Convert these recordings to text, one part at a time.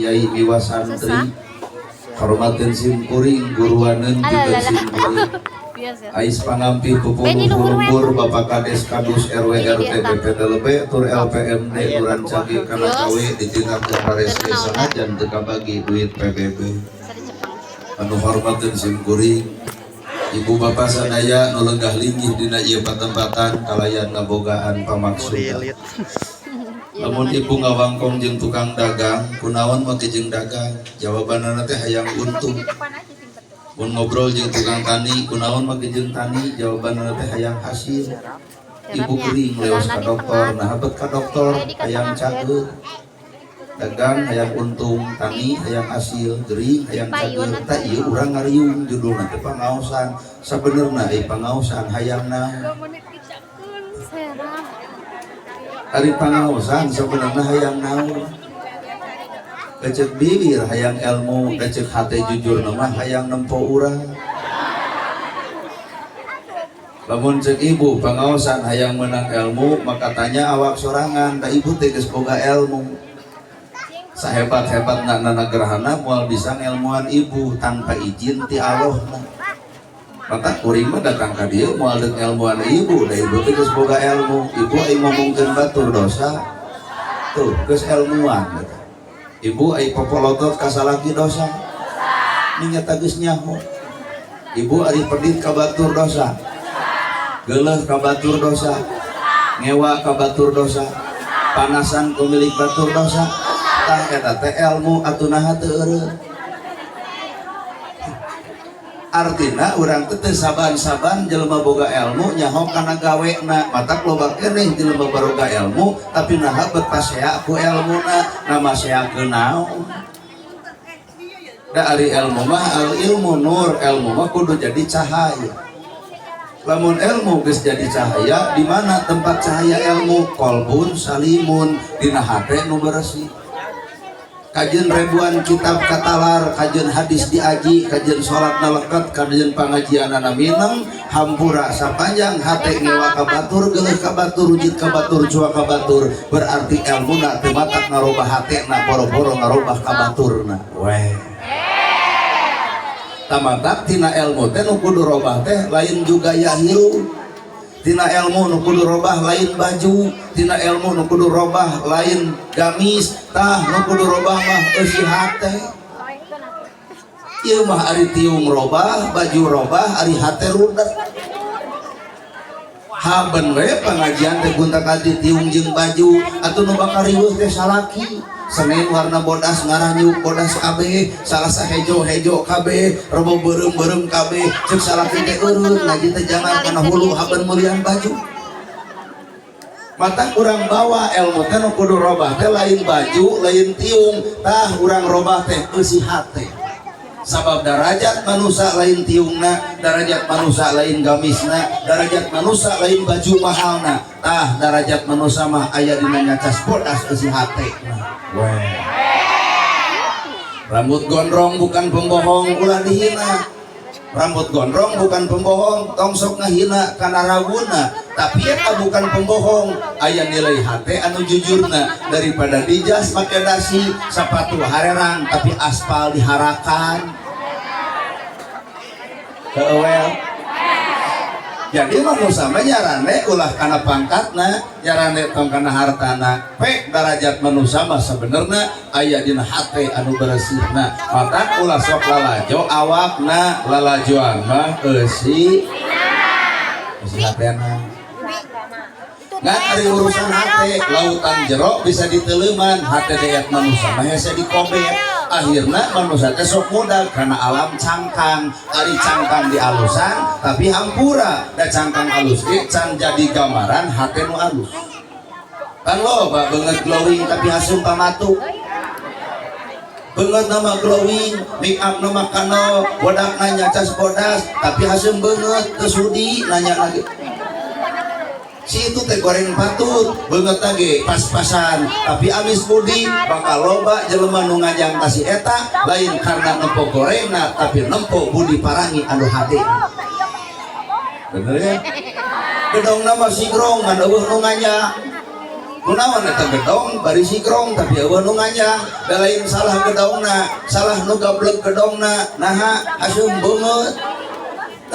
Kiai miwah santri, hormatin simkuring guruaneun juga simkuring. Ais pangampih pupuluh lembur Bapak Kades Kadus RW RT BPTLB tur LPMD urancagi kana gawe ditindak jeung sanajan teu kabagi duit PBB. Anu hormatin simkuring ibu bapak sadaya nu lenggah linggih dina ieu patempatan kalayan ngabogaan pamaksudan. Lamun ibu ngawangkong jeung tukang dagang, kunaon make jeung dagang? Jawabanana teh hayang untung. Mun ngobrol jeung tukang tani, kunaon make jeung tani? Jawabanana teh hayang hasil. Ibu gering leos ka dokter, nah bet ka dokter hayang cageur. Dagang hayang untung, tani hayang hasil, gering hayang cageur. Tah ieu urang ngariung judulna teh pangaosan. Sabenerna euy pangaosan hayang naon? Ari pangaosan sebenarnya hayang naon? Kecek bibir hayang ilmu, kecek hate jujur mah hayang nempo urang. Lamun cek ibu pangaosan hayang menang ilmu, maka tanya awak sorangan, da ibu teh geus boga ilmu. Sahebat-hebatna nana gerhana moal bisa ngelmuan ibu tanpa izin ti Allahna. Mata kuring mah datang ka dieu moal deuk ilmuan ibu, da ibu teh geus boga ilmu. Ibu ai ngomongkeun batur dosa. Tuh, geus ilmuan gitu. Ibu ai popolotot ka salaki dosa. Nyata geus nyaho. Ibu ari pedit ka batur dosa. Geuleuh ka batur dosa. Ngewa ka batur dosa. Panasan pemilik batur dosa. Tah eta teh ilmu atuh naha teu eureun. Artina urang teh teu saban-saban jelema boga ilmu nyaho kana gawena, matak loba keneh jelema baroga ilmu tapi naha bet pasea ku elmuna, nama seakeun naon? Da ari ilmu mah al ilmu nur, ilmu mah kudu jadi cahaya. Lamun ilmu geus jadi cahaya, di mana tempat cahaya ilmu? Kolbun salimun, dina hate nu bersih. Kajian ribuan kitab katalar, kajian hadis diaji, kajian sholat nalekat, kajian pengajian mineng, hampura sapanjang hate ngewa ka batur, geuleuh ka batur, rujit ka batur, cua ka batur, berarti ilmuna teu matak ngarobah hatena, boro-boro ngarobah ka baturna. Weh. Tamatak tina ilmu teh nu kudu robah teh lain juga ya hirup. Tina ilmu nu kudu robah lain baju, tina ilmu nu kudu robah lain gamis, tah nu kudu robah mah eusi hate. Ieu mah ari tiung robah, baju robah, ari hate rudet. Haben we pengajian teh gonta-ganti tiung jeung baju, atuh nu bakal riweuh teh salaki. Senin warna bodas ngaranyuk bodas kabeh, Salasa hejo-hejo kabeh, Rebo beureum-beureum kabeh, cek salaki teh eureun ngaji teh jangan kana hulu haben meulian baju. Mata urang bawa ilmu teh nu kudu robah teh lain baju, lain tiung, tah urang robah teh eusi hate. Sabab darajat manusia lain tiungna, darajat manusia lain gamisna, darajat manusia lain baju mahalna, tah darajat manusia mah aya dina nyacas bodas eusi hate. Weh. Rambut gondrong bukan pembohong, ulah dihina. Rambut gondrong bukan pembohong, tong sok ngahina kana rawuna, tapi eta bukan pembohong, aya nilai hate anu jujurna daripada dijas make dasi, sepatu harerang tapi aspal diharakan. Keewel. Jadi manusia mah nyarane ulah kana pangkatna, nyarane tong kana hartana. Pek darajat manusia mah sebenarnya aya dina hate anu beresihna. Mata ulah sok lalajo awakna, lalajoan mah eusi eusi hatena. Ngan ari urusan hate, lautan jero bisa diteleuman, hate deet manusia mah hese dikobet. Akhirna manusia teh sok mudah karena alam cangkang, ari cangkang di alusan tapi hampura, da cangkang alus ge can jadi gambaran hate nu alus. Kan loba beungeut glowing tapi hasum pamatu. Beungeut nama glowing, make up nama kano, bodakna nyacas bodas tapi hasum beungeut teu sudi nanya lagi. Si itu teh goreng patut beungeut ge pas-pasan tapi amis budi bakal loba jelema nu ngajang ka si eta lain karena nempo gorengna tapi nempo budi parangi anu hade. Bener ya? Gedong nama sigrong ngan eueuh nu ngajang. Kunaon eta gedong bari sigrong tapi euweuh nu nganyang? Da lain salah gedongna, salah nu gablek gedongna. Naha asup beungeut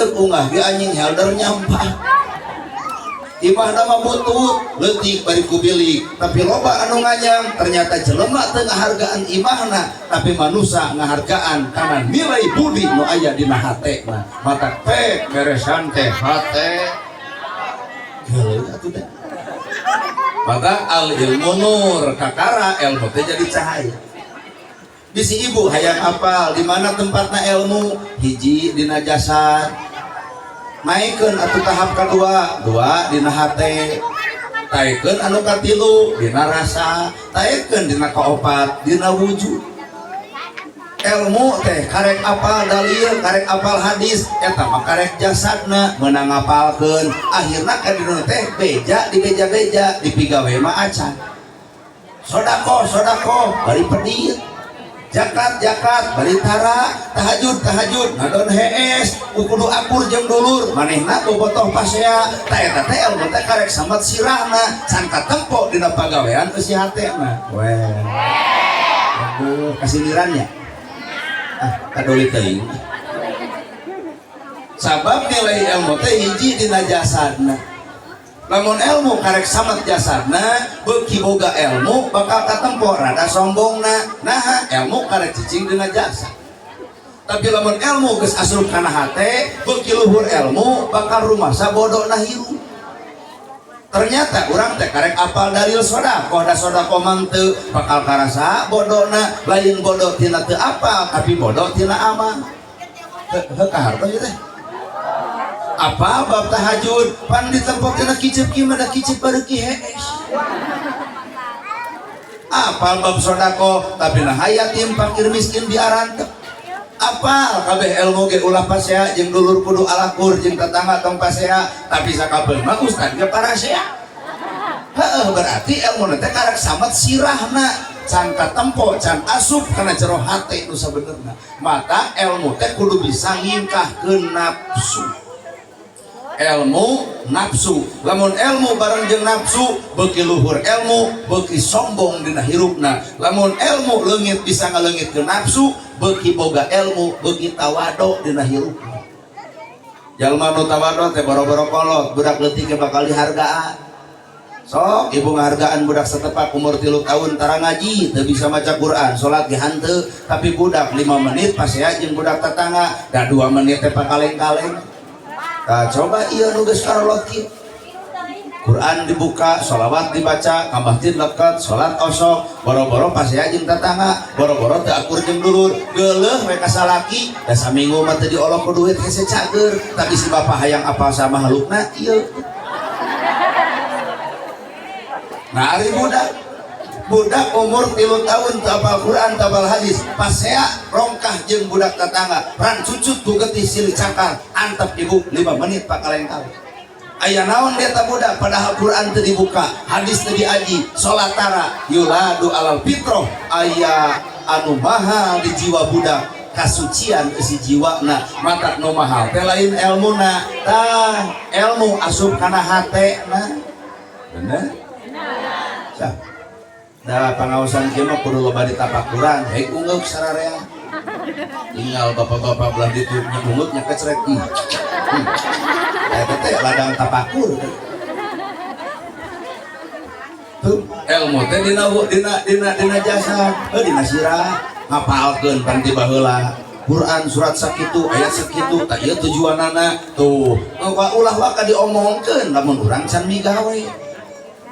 teu ungah ge anjing helder nyampah. Imahna mah butut leutik bari ku bilik, tapi loba anu nganyang. Ternyata jelema teu ngahargaan imahna, tapi manusa ngahargaan kana nilai budi nu aya dina hatena. Matak pek beresan teh hate. Geuleuh atuh teh. Maka al ilmu nur, kakara ilmu teh jadi cahaya. Bisi ibu hayang apal di mana tempatna ilmu, hiji dina jasad, naikkeun atuh tahap kedua, dua dina hate, taikeun anu katilu dina rasa, taikeun dina kaopat dina wujud. Ilmu teh karek apal dalil, karek apal hadis, eta mah karek jasadna meunang ngapalkeun. Akhirna ka dina teh beja di beja-beja dipigawe mah acan. Sodakoh sodakoh bari pedit, zakat zakat bari tara, tahajud tahajud ngadon hees, kudu akur jeung dulur manehna bobotoh pasea. Ta eta teh ilmu teh karek samet sirahna, can katempo dina pagawean eusi hatena weh. Aduh, kasindirannya ah kadoli teuing. Sabab nilai ilmu teh hiji dina jasadna. Lamun ilmu karek samet jasadna, beuki boga ilmu bakal katempo rada sombongna. Naha ilmu karek cicing dina jasad. Tapi lamun ilmu geus asup kana hate, beuki luhur ilmu bakal rumasa bodona hirup. Ternyata urang teh karek apal dalil sodakoh, da sodakoh mah teu bakal karasa bodona. Lain bodoh tina teu apal, tapi bodoh tina amal. Heuh, kahartos ieu teh. Apa bab tahajud pan ditempok tina kicep kieu mah, da kicep bareuki hees. Apal bab sodakoh, tapi nah yatim fakir miskin diarantep. Apal kabeh ilmu ge ulah pasea jeung dulur kudu alakur jeung tetangga tong pasea, tapi sakabeh mah ustad ge parasea. Heeh, berarti ilmu teh karek samet sirahna, can katempo, can asup kana jero hate nu sabenerna. Maka ilmu teh kudu bisa ngingkahkeun nafsu. Ilmu nafsu, lamun ilmu bareng jeung nafsu, beuki luhur ilmu beuki sombong dina hirupna. Lamun ilmu leungit bisa ngaleungitkeun nafsu, beuki boga ilmu beuki tawado dina hirupna. Jalma nu tawado teh boro-boro kolot, budak leutik ge bakal dihargaan. Sok ibu ngahargaan budak setepak umur 3 tahun, tara ngaji, teu bisa maca Quran, salat ge hanteu, tapi budak 5 menit pasea jeung budak tetangga, da 2 menit teh pakaleng-kaleng. Tah, coba ieu nu geus karolot kieu. Quran dibuka, sholawat dibaca, ka masjid leket, salat osok, boro-boro pasea jeung tetangga, boro-boro teu akur jeung dulur, geuleuh we ka salaki, da saminggu mah teu diolok ku duit hese cager, tapi si bapak hayang apal sama makhlukna ieu. Nah, ari budak budak umur 3 tahun teu apal Quran, teu apal hadis, pasea rongkah jeung budak tetangga, ran cucut ku getih silih cakar, antep ibu 5 menit pakaleng tahu. Aya naon dia budak, padahal Quran teu dibuka, hadis teu diaji, salat tara, yuladu alal fitroh. Aya anu mahal di jiwa budak, kasucian isi jiwana. Matak nu mahal teh lain elmuna, tah ilmu asup kana hatena. Bener? Sah. Da pangaosan kieu mah kudu loba ditapakuran, hek ungeuk sararea. Tinggal bapak-bapak belah ditu nya ungeuk nya kecrek. Eta teh ladang tapakur. Tuh, ilmu teh dina dina dina dina jasa, heuh dina sirah, ngapalkeun pan ti baheula. Quran surat sakitu, ayat sakitu, tah ieu tujuanana. Tuh, ulah waka diomongkeun lamun urang can migawe.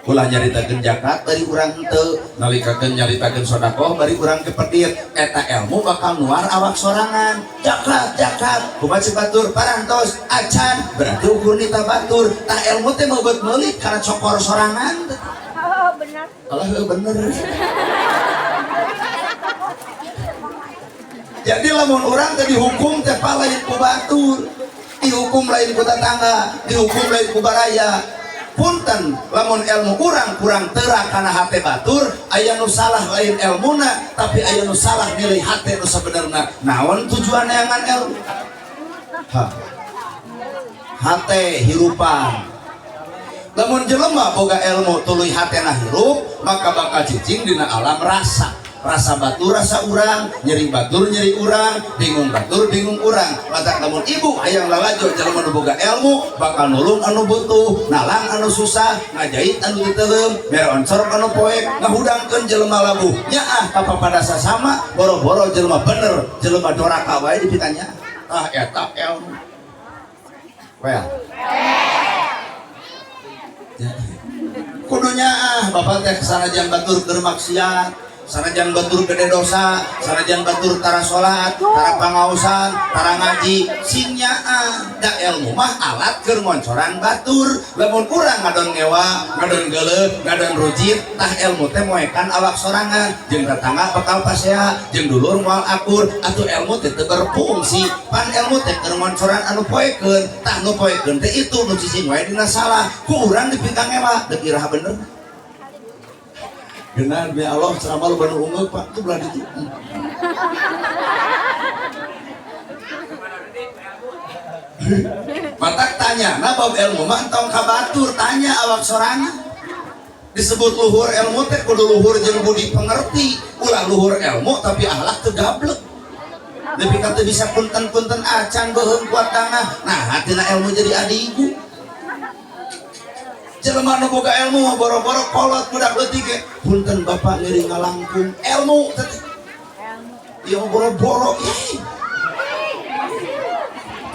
Ulah nyaritakeun zakat bari urang henteu, nalikakeun nyaritakeun sedekah bari urang kepedit, eta ilmu bakal nuar awak sorangan. Zakat zakat, kumaha cek batur parantos acan, berarti ukur nita batur. Tah ilmu teh meubeut meulik kana cokor sorangan. Oh, benar. Alah heuh bener. Jadi lamun urang teh dihukum teh lain ku batur, dihukum lain ku tetangga, dihukum lain ku baraya. Punten, lamun ilmu urang kurang tera kana hate batur, aya nu salah lain ilmuna, tapi aya nu salah nilai hate nu sabenerna. Naon tujuan neangan ilmu? Ha. Hate hirupan. Lamun jelema boga ilmu tuluy hatena hirup, maka bakal cicing dina alam rasa. Rasa batur rasa urang, nyeri batur nyeri urang, bingung batur bingung urang. Matak lamun ibu hayang lalajo jelema nu boga ilmu bakal nulung anu butuh, nalang anu susah, ngajait anu diteleum, mere oncor anu poek, ngahudangkeun jelema labuh. Nyaah ka papada sasama, boro-boro jelema bener, jelema doraka wae dipitanya. Tah eta ilmu. Well. Ya. Kudunya ah bapak teh sanajan batur keur maksiat, sanajan batur gede dosa, sanajan batur tara salat, tara pangaosan, tara ngaji, sing nyaah. Da ilmu mah alat keur ngoncoran batur. Lamun urang ngadon ngewa, ngadon geuleuh, ngadon rujit, tah ilmu teh moekan awak sorangan, jeung tetangga bakal pasea, jeung dulur moal akur, atuh ilmu teh teu berfungsi. Pan ilmu teh keur ngoncoran anu poekeun, tah nu poekeun teh itu nu cicing wae dina salah. Ku urang dipikang ngewa, deuk iraha bener. Benar, demi Allah, ceramah lu baru unggul, Pak. Itu belah ditu. Matak tanya, nah bab ilmu mah entong ka batur, tanya awak sorangan. Disebut luhur ilmu teh kudu luhur jeung budi pengerti, ulah luhur ilmu tapi akhlak teu gablek. Nepi ka teu bisa punten-punten acan beuheung kuat tangah. Nah, hatina ilmu jadi adigu. Jelema nu boga ilmu mah boro-boro kolot budak leutik ge. Punten bapak ngiring ngalangkung ilmu teh. Ieu mah boro-boro ih.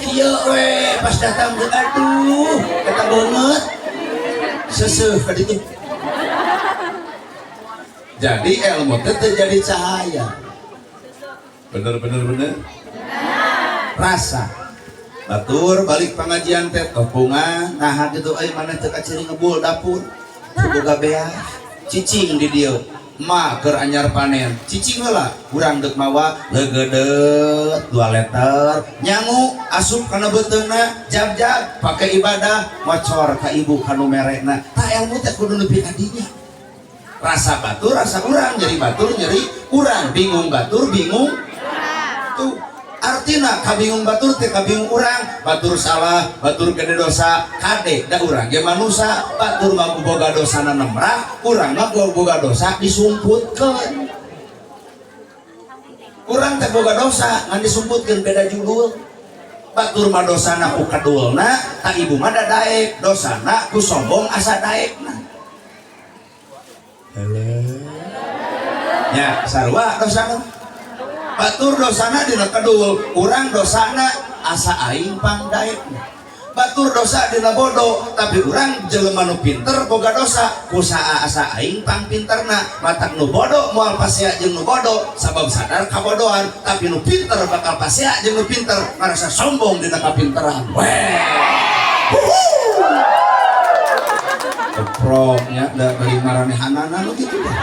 Ieu we pas datang ge aduh eta beungeut. Seuseuh ka ditu. Jadi ilmu teh teu jadi cahaya. Bener bener bener. Rasa. Batur balik pengajian teh topungan nah gitu euy maneh teu kaciri ngebul dapur. Teu boga beas. Cicing di dieu. Ma keur anyar panen. Cicing heula urang deuk mawa leugeudeuh 2 liter nyangu asup kana beuteungna jab-jab pake ibadah ngocor ka ibu kanu merekna. Tah ilmu teh kudu nepi ka dinya. Rasa batur rasa urang, nyeri batur nyeri urang, bingung batur bingung. Tuh artina kabingung batur teh kabingung urang, batur salah, batur gede dosa, kade da urang ge manusa, batur mah boga dosana nemrah, urang mah boga dosa disumputkeun. Urang teh boga dosa ngan disumputkeun beda judul. Batur mah dosana ku kadulna, ta ibu mah da daek, dosana ku sombong asa daekna. Nya sarua dosana. Batur dosana dina kedul, urang dosana asa aing pangdaekna. Batur dosa dina bodoh, tapi urang jelema nu pinter boga dosa, kusaa asa aing pangpinterna. Matak nu bodoh moal pasea jeung nu bodoh sabab sadar kabodohan, tapi nu pinter bakal pasea jeung nu pinter ngarasa sombong dina kapinteran. Weh. Keproknya da bari maranehanana nu kitu teh.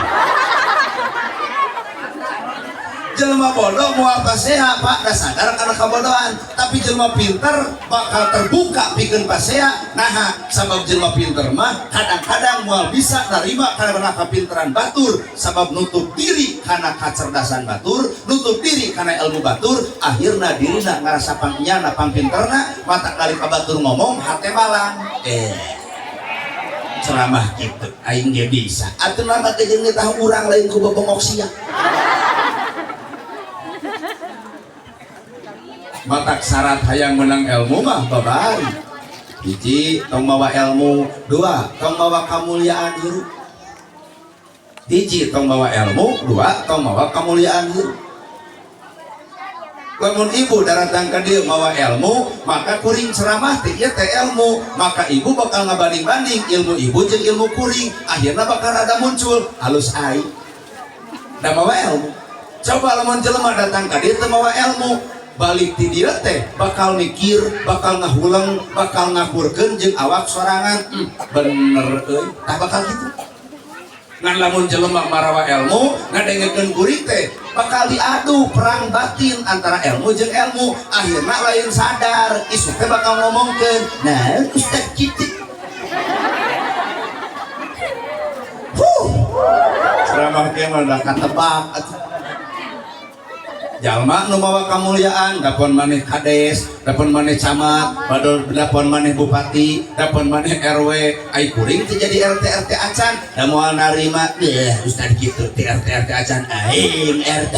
Jelema bodoh moal pasea Pak, da sadar kana kabodohan, tapi jelema pinter bakal terbuka pikeun pasea. Naha sabab jelema pinter mah kadang-kadang moal bisa narima karena kapinteran batur, sabab nutup diri kana kacerdasan batur, nutup diri kana ilmu batur, akhirna dirina ngarasa pangnyana pangpinterna, mata kali ka batur ngomong hate malang. Ceramah kitu aing ge bisa. Atuh nama teh jeung nitah urang lain ku bebongok sia. Matak syarat hayang menang ilmu mah babari. Hiji tong mawa ilmu, dua tong mawa kamuliaan hirup. Hiji tong mawa ilmu, dua tong mawa kamuliaan hirup. Lamun ibu daratang ka dieu mawa ilmu, maka kuring ceramah teh ieu teh ilmu, maka ibu bakal ngabanding-banding ilmu ibu jeung ilmu kuring, akhirna bakal rada muncul halus aing. Da mawa ilmu. Coba lamun jelema datang ka dieu teu mawa ilmu, balik ti dieu teh bakal mikir, bakal ngahuleng, bakal ngakurkeun jeung awak sorangan. Bener euy, tah bakal kitu. Ngan lamun jelema marawa ilmu, ngadengekeun kuring teh bakal diadu perang batin antara ilmu jeung ilmu, akhirna lain sadar, isuk teh bakal ngomongkeun, nah ustaz kitu. Huh. Ceramah ge mah da katebak atuh. Jalma nu mawa kamuliaan, dapon maneh kades, dapon maneh camat, badol dapon maneh bupati, dapon maneh RW. Ai kuring teu jadi RT RT acan da moal narima deh ustad kitu ti RT RT acan, aing RT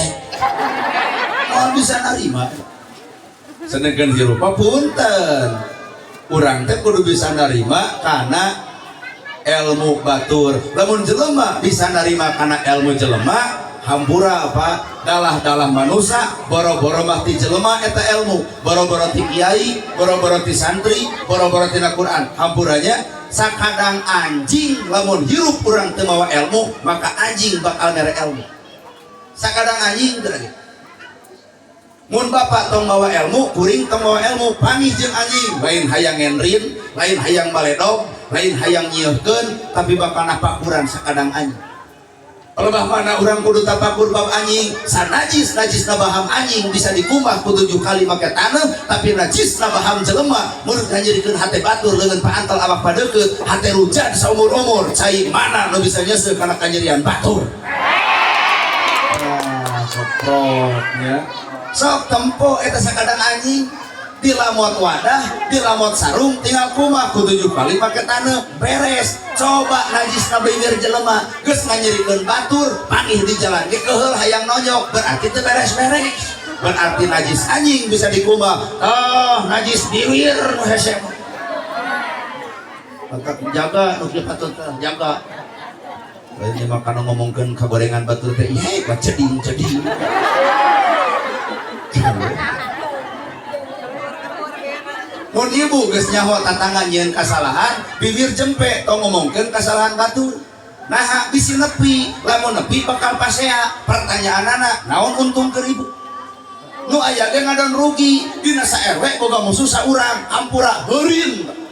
moal bisa narima. Sedangkan hirup mah, punten, urang teh kudu bisa narima karena ilmu batur. Lamun jelema bisa narima karena ilmu jelema, hampura apa dalah-dalah manusia, boro-boro mah ti jelema eta ilmu, boro-boro ti kiai, boro-boro ti santri, boro-boro tina Quran, hampuranya sakadang anjing. Lamun hirup urang teu mawa ilmu, maka anjing bakal mere ilmu. Sakadang anjing teh lagi. Mun bapak tong mawa ilmu, kuring tong mawa ilmu, panggih jeung anjing, lain hayang ngenrin, lain hayang baledog, lain hayang nyieuhkeun, tapi bakal napakuran sakadang anjing. Lebah mana urang kudu tapakur bab anjing? Sanajis najis baham anjing bisa dikumbah ku 7 kali make taneuh, tapi najis baham jelema mun nganyerikeun hate batur, leungeun paantel, awak padeukeut, hate rujat saumur-umur, cai mana nu bisa nyeuseuh kana kanyerian batur? Ah, koprotnya. Sok tempo eta sakadang anjing dilamot wadah, dilamot sarung, tinggal kumbah ku 7 kali make taneuh, beres. Coba najis bibir jelema geus nganyerikeun batur, panggih di jalan ge keuheul hayang nonyok, berarti teu beres-beres. Berarti najis anjing bisa dikumbah, oh najis bibir nu hese mah. Maka jaga nu kieu patut teh, jaga. Lain mah kana ngomongkeun kagorengan batur teh, ye ceding ceding. Mun ibu geus nyaho tatangga nyieun kasalahan, bibir jempe, tong ngomongkeun kasalahan batur. Nah, bisi nepi, lamun nepi bakal pasea. Pertanyaanana, naon untung keur ibu? Nu aya ge ngadon rugi, dina sa RW boga musuh saurang, hampura heurin.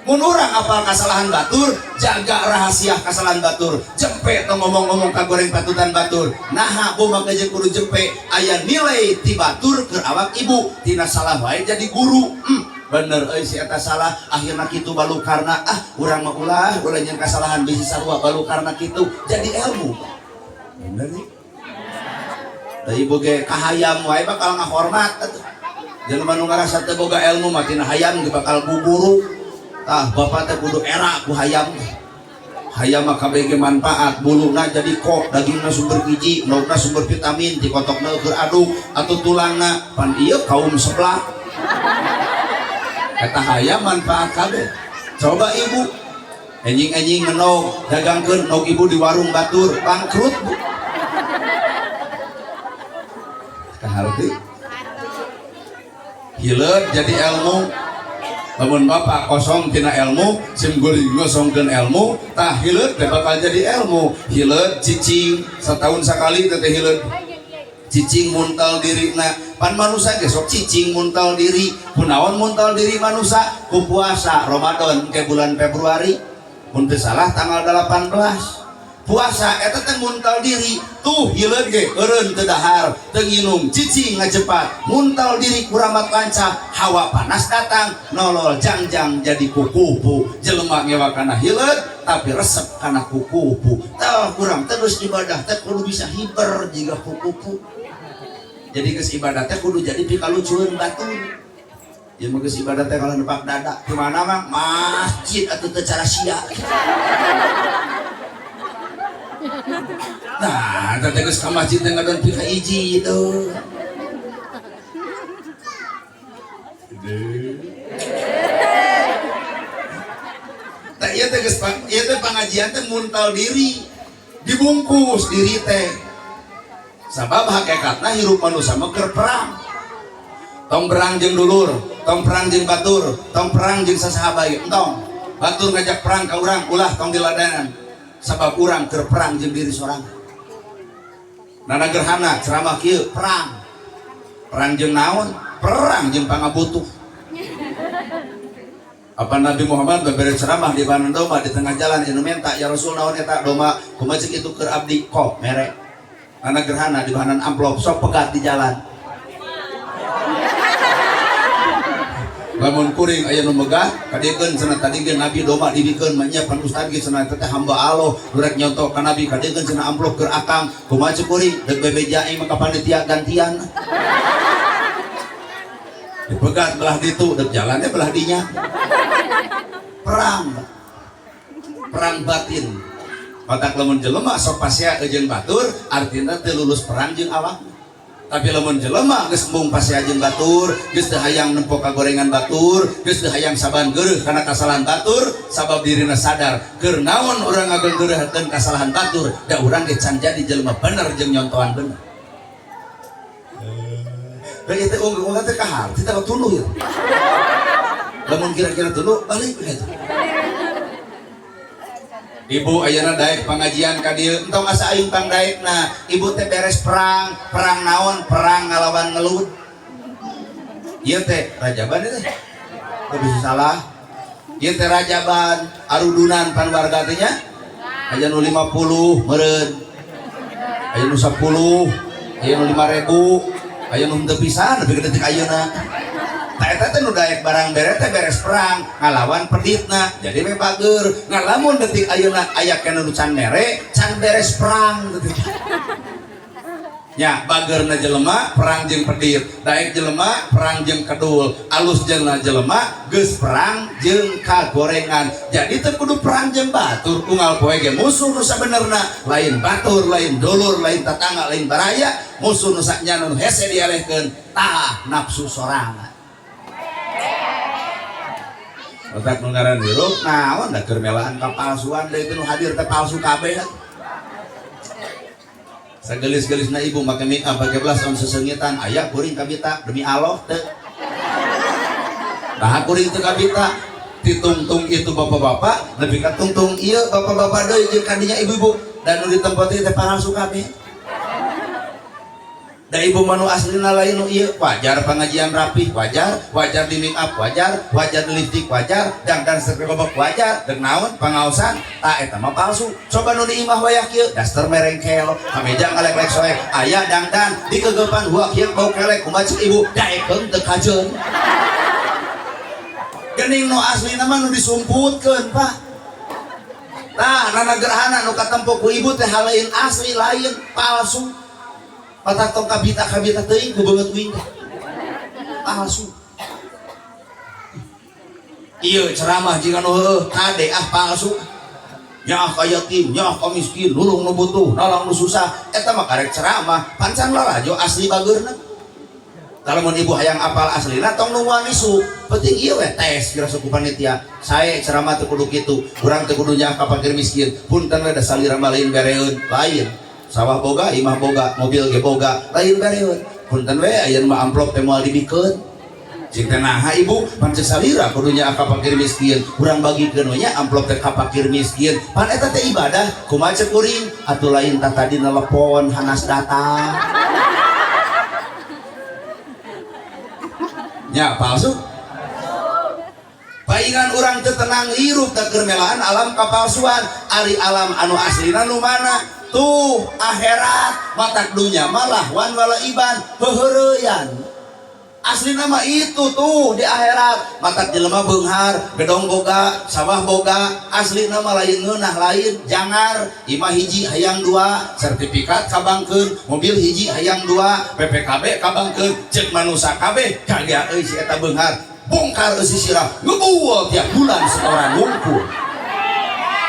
Mun urang apal kasalahan batur, jaga rahasia kasalahan batur. Jempe tong ngomong-ngomong kagoreng patutan batur. Naha bu make jeung kudu jempe? Aya nilai ti batur keur awak ibu, tina salah wae jadi guru. Bener euy si eta salah, akhirna kitu balukarna. Ah, urang mah ulah, ulah nyeun kasalahan bisi sarua balukarna kitu jadi ilmu. Bener nih. Da ibu ge kahayam wae bakal ngahormat atuh. Jelema nu ngarasa teu boga ilmu mah tina hayam ge bakal guguru. Tah, bapak teh kudu era ku hayam. Hayam mah kabeh ge manfaat, buluna jadi kok, dagingna sumber gizi, endogna sumber vitamin, tikotokna keur aduk atau tulangna, pan ieu kaum sebelah. Eta hayam manfaat kabeh. Coba ibu enjing-enjing ngenog, dagangkeun nog ibu di warung batur, bangkrut bu. Kaharti. Hileud jadi ilmu. Lamun bapak kosong tina ilmu, sim guling ngosongkeun ilmu, tah hileud teh bakal jadi ilmu. Hileud cicing setahun sekali teh hileud. Cicing muntal dirina, pan manusia ge sok cicing muntal diri. Kunaon muntal diri manusia? Ku puasa Ramadan ke bulan Februari. Mun teu salah tanggal 18. Puasa eta teh muntal diri. Tuh hileud ge eureun teu dahar, teu nginum, cicing ngajepat, muntal diri kuramat lancah, hawa panas datang, nolol jangjang jadi kukupu. Jelema ngewa kana hileud tapi resep kana kukupu. Tah kurang terus ibadah teh kudu bisa hiber jiga kukupu. Jadi geus ibadah teh kudu jadi pikalucueun batur. Ieu mah geus ibadah teh kalau nepak dada, di mana mah masjid atuh teu cara sia. Nah, teh geus ka masjid teh ngadon pika hiji itu. Tah ieu teh geus ieu teh pangajian teh muntal diri, dibungkus diri teh. Sabab hakikatna hirup manusia mah keur perang. Tong perang jeung dulur, tong perang jeung batur, tong perang jeung sasaha bae, entong. Batur ngajak perang ka urang, ulah tong diladenan. Sabab urang keur perang jeung diri sorangan. Nana gerhana ceramah kieu perang. Perang jeung naon? Perang jeung pangabutuh. Apa Nabi Muhammad berbere ceramah di banan domba di tengah jalan, anu menta, ya Rasul naon eta domba kumaha cek itu keur abdi kok mere. Nana gerhana di banan amplop sok pegat di jalan. Lamun kuring aya nu megah kadiekeun cenah tadi ge nabi domba dibikeun mah nya pan ustad ge cenah teh hamba Allah nu rek nyontoh ka nabi kadiekeun cenah amplop keur akang kumaha ceuk kuring deuk bebeja aing mah ka panitia gantian. Dipegat belah ditu deuk jalannya belah dinya. Perang. Perang batin. Matak lamun jelema sok pasea jeung batur artina teu lulus perang jeung awak. Tapi lamun jelema geus embung pasea jeung batur, geus teu hayang nempo ka gorengan batur, geus teu hayang saban geureuh kana kasalahan batur, sabab dirina sadar keur naon urang ngageureuhkeun kasalahan batur, da urang ge can jadi jelema bener jeung nyontohan bener. Da ieu teh unggah-unggah teh ka harti teh tunduh ya. Lamun kira-kira tunduh balik we eta. Ibu ayeuna daek pengajian ka dieu entong asa aing pang daekna. Ibu teh beres perang, perang naon? Perang ngalawan ngelut. Ieu teh rajaban ieu teh. Teu bisa salah. Ieu teh rajaban arudunan pan warga teh nya. Aya nu 50 meureun. Aya nu 10, aya nu 5000, aya nu henteu pisan nepi ka detik ayeuna. Tah eta teh nu daek barang bere teh beres perang ngalawan peditna jadi we bager ngalamun detik ayeuna aya keneh nu can mere can beres perang detik nya bagerna jelema perang jeung pedit daek jelema perang jeung kedul alus jeung jelema geus perang jeung kagorengan jadi teu kudu perang jeung batur unggal poe ge musuh nu sabenerna lain batur lain dulur lain tatangga lain baraya musuh nu saknyana nu hese dialehkeun tah nafsu sorangan. Otak nu ngaran hirup naon da keur melaan kapalsuan da itu nu hadir teh palsu kabeh. Sagelis-gelisna ibu make make up make blush on sesengitan aya kuring kabita demi Allah teu. Nah kuring teu kabita ditungtung itu bapak-bapak nepi ka tungtung ieu bapak-bapak deui jeung kadinya ibu-ibu dan nu di tempat ieu teh palsu kabeh. Da ibu manu aslina lain nu ieu wajar pengajian rapih wajar wajar di make up wajar wajar di lipstick wajar dangdan sekrebek wajar deuk naon pangaosan tah eta mah palsu coba nu di imah wayah kieu daster merengkel kameja ngalek-lek soek aya dangdan dikegepan huak kieu bau kelek kumaha ceuk ibu daekeun teu kajeun geuning nu aslina mah nu disumputkeun Pak. Tah nana gerhana nu katempo ku ibu teh halain asli lain palsu. Patak tong kabita-kabita teuing ku beungeut uing teh. Palsu. Ieu ceramah jiga nu heueuh kade ah palsu. Nyaah ka yatim, nyaah ka miskin, nulung nu butuh, nolong nu susah. Eta mah karek ceramah, pancan lalajo asli bageurna. Lamun ibu hayang apal aslina tong nungguan isu. Penting ieu we tes kira suku panitia. Sae ceramah teu kudu kitu, urang teu kudu nyaah ka fakir miskin. Punten we da salira mah lain bereun, lain. Sawah boga, imah boga, mobil ge boga, lain bereun. Punten we aya nu mah amplop teh moal dibikeun. Cing teh naha ibu, pan cek salira kudu nyaah ka fakir miskin. Urang bagikeun we nya amplop teh ka fakir miskin. Pan eta teh ibadah, kumaha cek kuring? Atuh lain tah tadi nelepon hanas datang. Nya palsu. Paingan urang teu tenang hirup teh keur melaan alam kapalsuan. Ari alam anu aslina nu mana? Tuh akhirat matak dunya malah wan wala iban heuheureyan. Aslina mah itu tuh di akhirat matak jelema beunghar gedong boga sawah boga aslina mah lain ngeunah lain jangar imah hiji hayang dua sertifikat kabangkeun mobil hiji hayang dua PPKB kabangkeun ceuk manusa kabeh kagak euy si eta beunghar bongkar euy sirah ngebuul tiap bulan setoran ngumpul.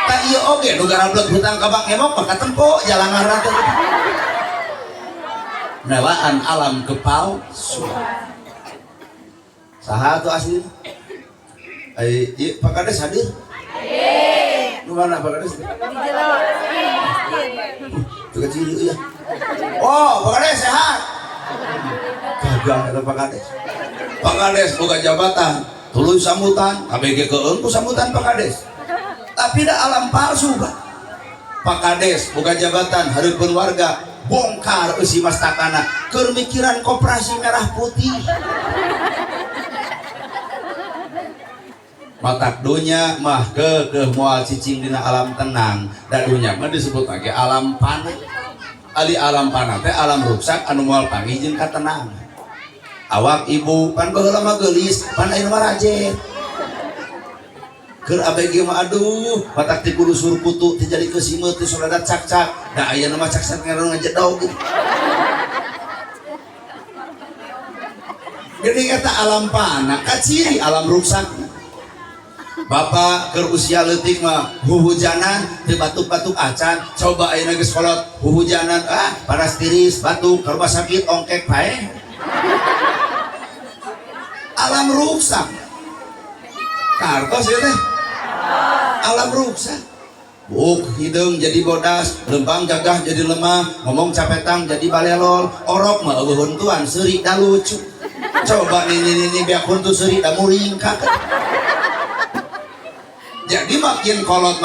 Tah ieu oge nu garablek hutang ka bank emok maka tempo jalangarna teh. Melaan alam kepalsuan. Saha atuh asli? Ai ieu Pak Kades hadir? Hadir. Nu mana Pak Kades? Di jero. Teu kecil ieu ya. Oh, Pak Kades sehat. Gagah eta Pak Kades. Pak Kades boga jabatan, tuluy sambutan, KBG keung ku sambutan Pak Kades. Tapi da alam palsu, Pak. Pak Kades boga jabatan hareupeun warga, bongkar eusi mastakana keur mikiran koperasi merah putih. Matak dunya mah keukeuh moal cicing dina alam tenang, da dunya mah disebut lagi alam panah. Ali alam panah teh alam ruksak anu moal panggih jeung katenangan. Awak ibu pan baheula mah geulis, pan ayeuna mah rajet. Keur ABG mah aduh, matak ti kudu surkutu teu jadi keusimeut teu soledat cak-cak. Da ayeuna mah cak-cak ngaran ngajedog gitu. Geuning eta alam panah kaciri alam ruksak. Bapak keur usia leutik mah huhujanan teu batuk-batuk acan, coba ayeuna geus kolot huhujanan ah panas tiris batuk ka rumah sakit ongkek paeh. Alam ruksak. Kartos ieu teh. Alam ruksak. Buk hideung jadi bodas, lempang gagah jadi lemah, ngomong capetang jadi balelol, orok mah eueuh huntuan seuri da lucu. Coba nini-nini beak huntu seuri da muringkak. Jadi makin kolot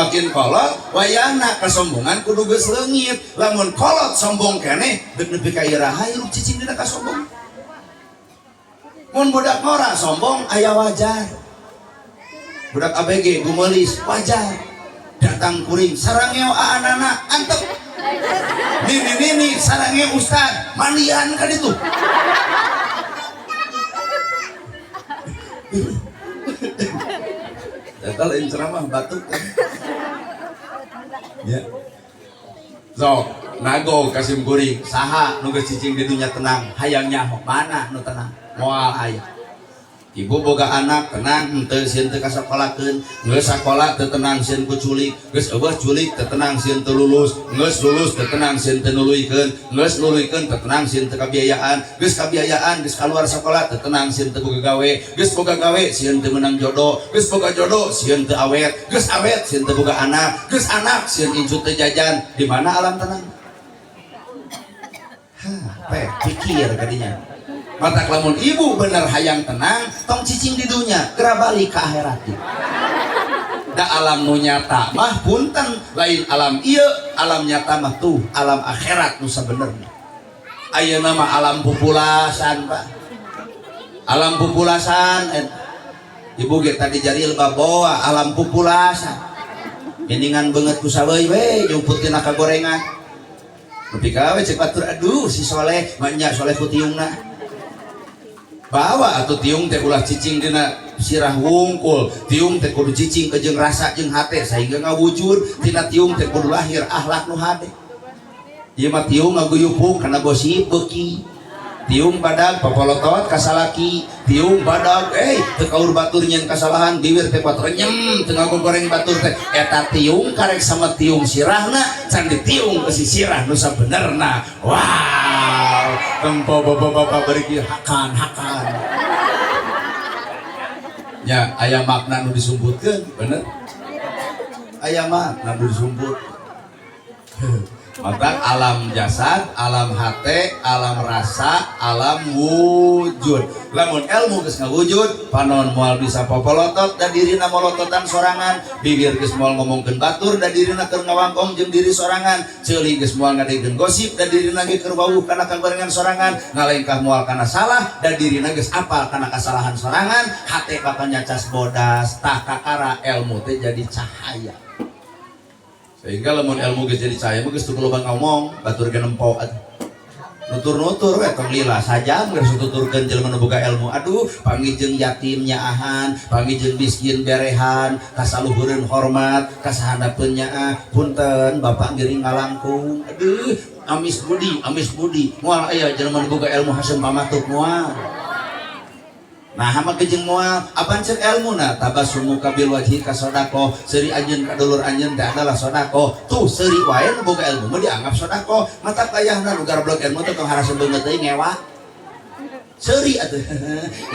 wayana kesombongan kudu geus leungit. Lamun kolot sombong keneh deuk nepi ka iraha hirup cicing dina kasombong. Mun budak ngora sombong aya wajar. Budak ABG gumeulis wajar. Datang kuring sarangeo aanana antep. Nini-nini sarangeo ustad mandian ka ditu. Eta lain ceramah batuk kan. Ya. Sok nago kasim kuring saha nu geus cicing di dunya tenang hayang nyaho mana nu tenang moal aya. Ibu boga anak tenang henteu sieun teu kasakolakeun, geus sakola teu tenang sieun ku culik, geus eueuh culik teu tenang sieun teu lulus, geus lulus teu tenang sieun teu nuluykeun, geus nuluykeun teu tenang sieun teu kabiayaan, geus kabiayaan geus kaluar sakola teu tenang sieun teu boga gawe, geus boga gawe sieun teu meunang jodoh, geus boga jodoh sieun teu awet, geus awet sieun teu boga anak, geus anak sieun incu teu jajan. Di mana alam tenang? Hah, teh pikir kadinya. Matak lamun ibu bener hayang tenang, tong cicing di dunya, geura balik ka akhirat. Da alam nu nyata mah punten, lain alam ieu, alam nyata mah tuh alam akhirat nu sabenerna. Ayeuna mah alam pupulasan, Pak. Alam pupulasan, ibu ge tadi jari baboa alam pupulasan. Geningan beungeut ku saweui we nyumput tina kagorengan. Nepi ka we cek batur aduh si soleh, mah nya soleh ku tiungna. Bawa atau tiung teh ulah cicing dina sirah wungkul, tiung teh kudu cicing ke jeung rasa jeung hate sehingga ngawujud tina tiung teh kudu lahir akhlak nu hade. Ieu mah tiung ngaguyupuk kana gosip beuki. Tiung badag papolotot kasalaki, tiung badag teu kaur batur nyeun kasalahan bibir teh kuat renyem teu ngagogoreng batur teh eta tiung karek sama tiung sirahna can ditiung ke si sirah nu sabenerna. Wow, tempo bapak-bapak beri hakan hakan. Ya, aya makna nu disumputkeun, bener? Aya makna nu disumput. Maka alam jasad, alam hate, alam rasa, alam wujud. Lamun ilmu geus ngawujud, panon moal bisa popolotot da dirina molototan sorangan, bibir geus moal ngomongkeun batur da dirina keur ngawangkong jeung diri sorangan, ceuli geus moal ngadegeun gosip da dirina ge keur wawuh kana kagorengan sorangan, ngalengkah moal kana salah da dirina geus apal kana kasalahan sorangan, hate bakal nyacas bodas, tah kakara ilmu teh jadi cahaya. Sehingga lamun ilmu geus jadi cahaya mah geus teu loba ngomong, batur ge nempo atuh. Nutur-nutur we tong lila sajam geus tuturkeun jelema nu boga ilmu. Aduh, panggih jeung yatim nyaahan, panggih jeung miskin berehan, kasaluhureun hormat, kasahandapeun nyaah, punten bapak ngiring ngalangkung. Aduh, amis budi, amis budi. Moal aya jelema nu boga ilmu haseum pamatuk moal. Nah, hama kejeng moal, apaan cek ilmu na? Tabasumuka bil wajhi ka sodako, seuri anjeun ka dulur anjeun teh adalah sodako. Tuh seuri wae nu boga ilmu mah dianggap sodako. Mata kayahna nu garblok ilmu teh tong haraseun beungeut teuing ngewa. Seuri atuh.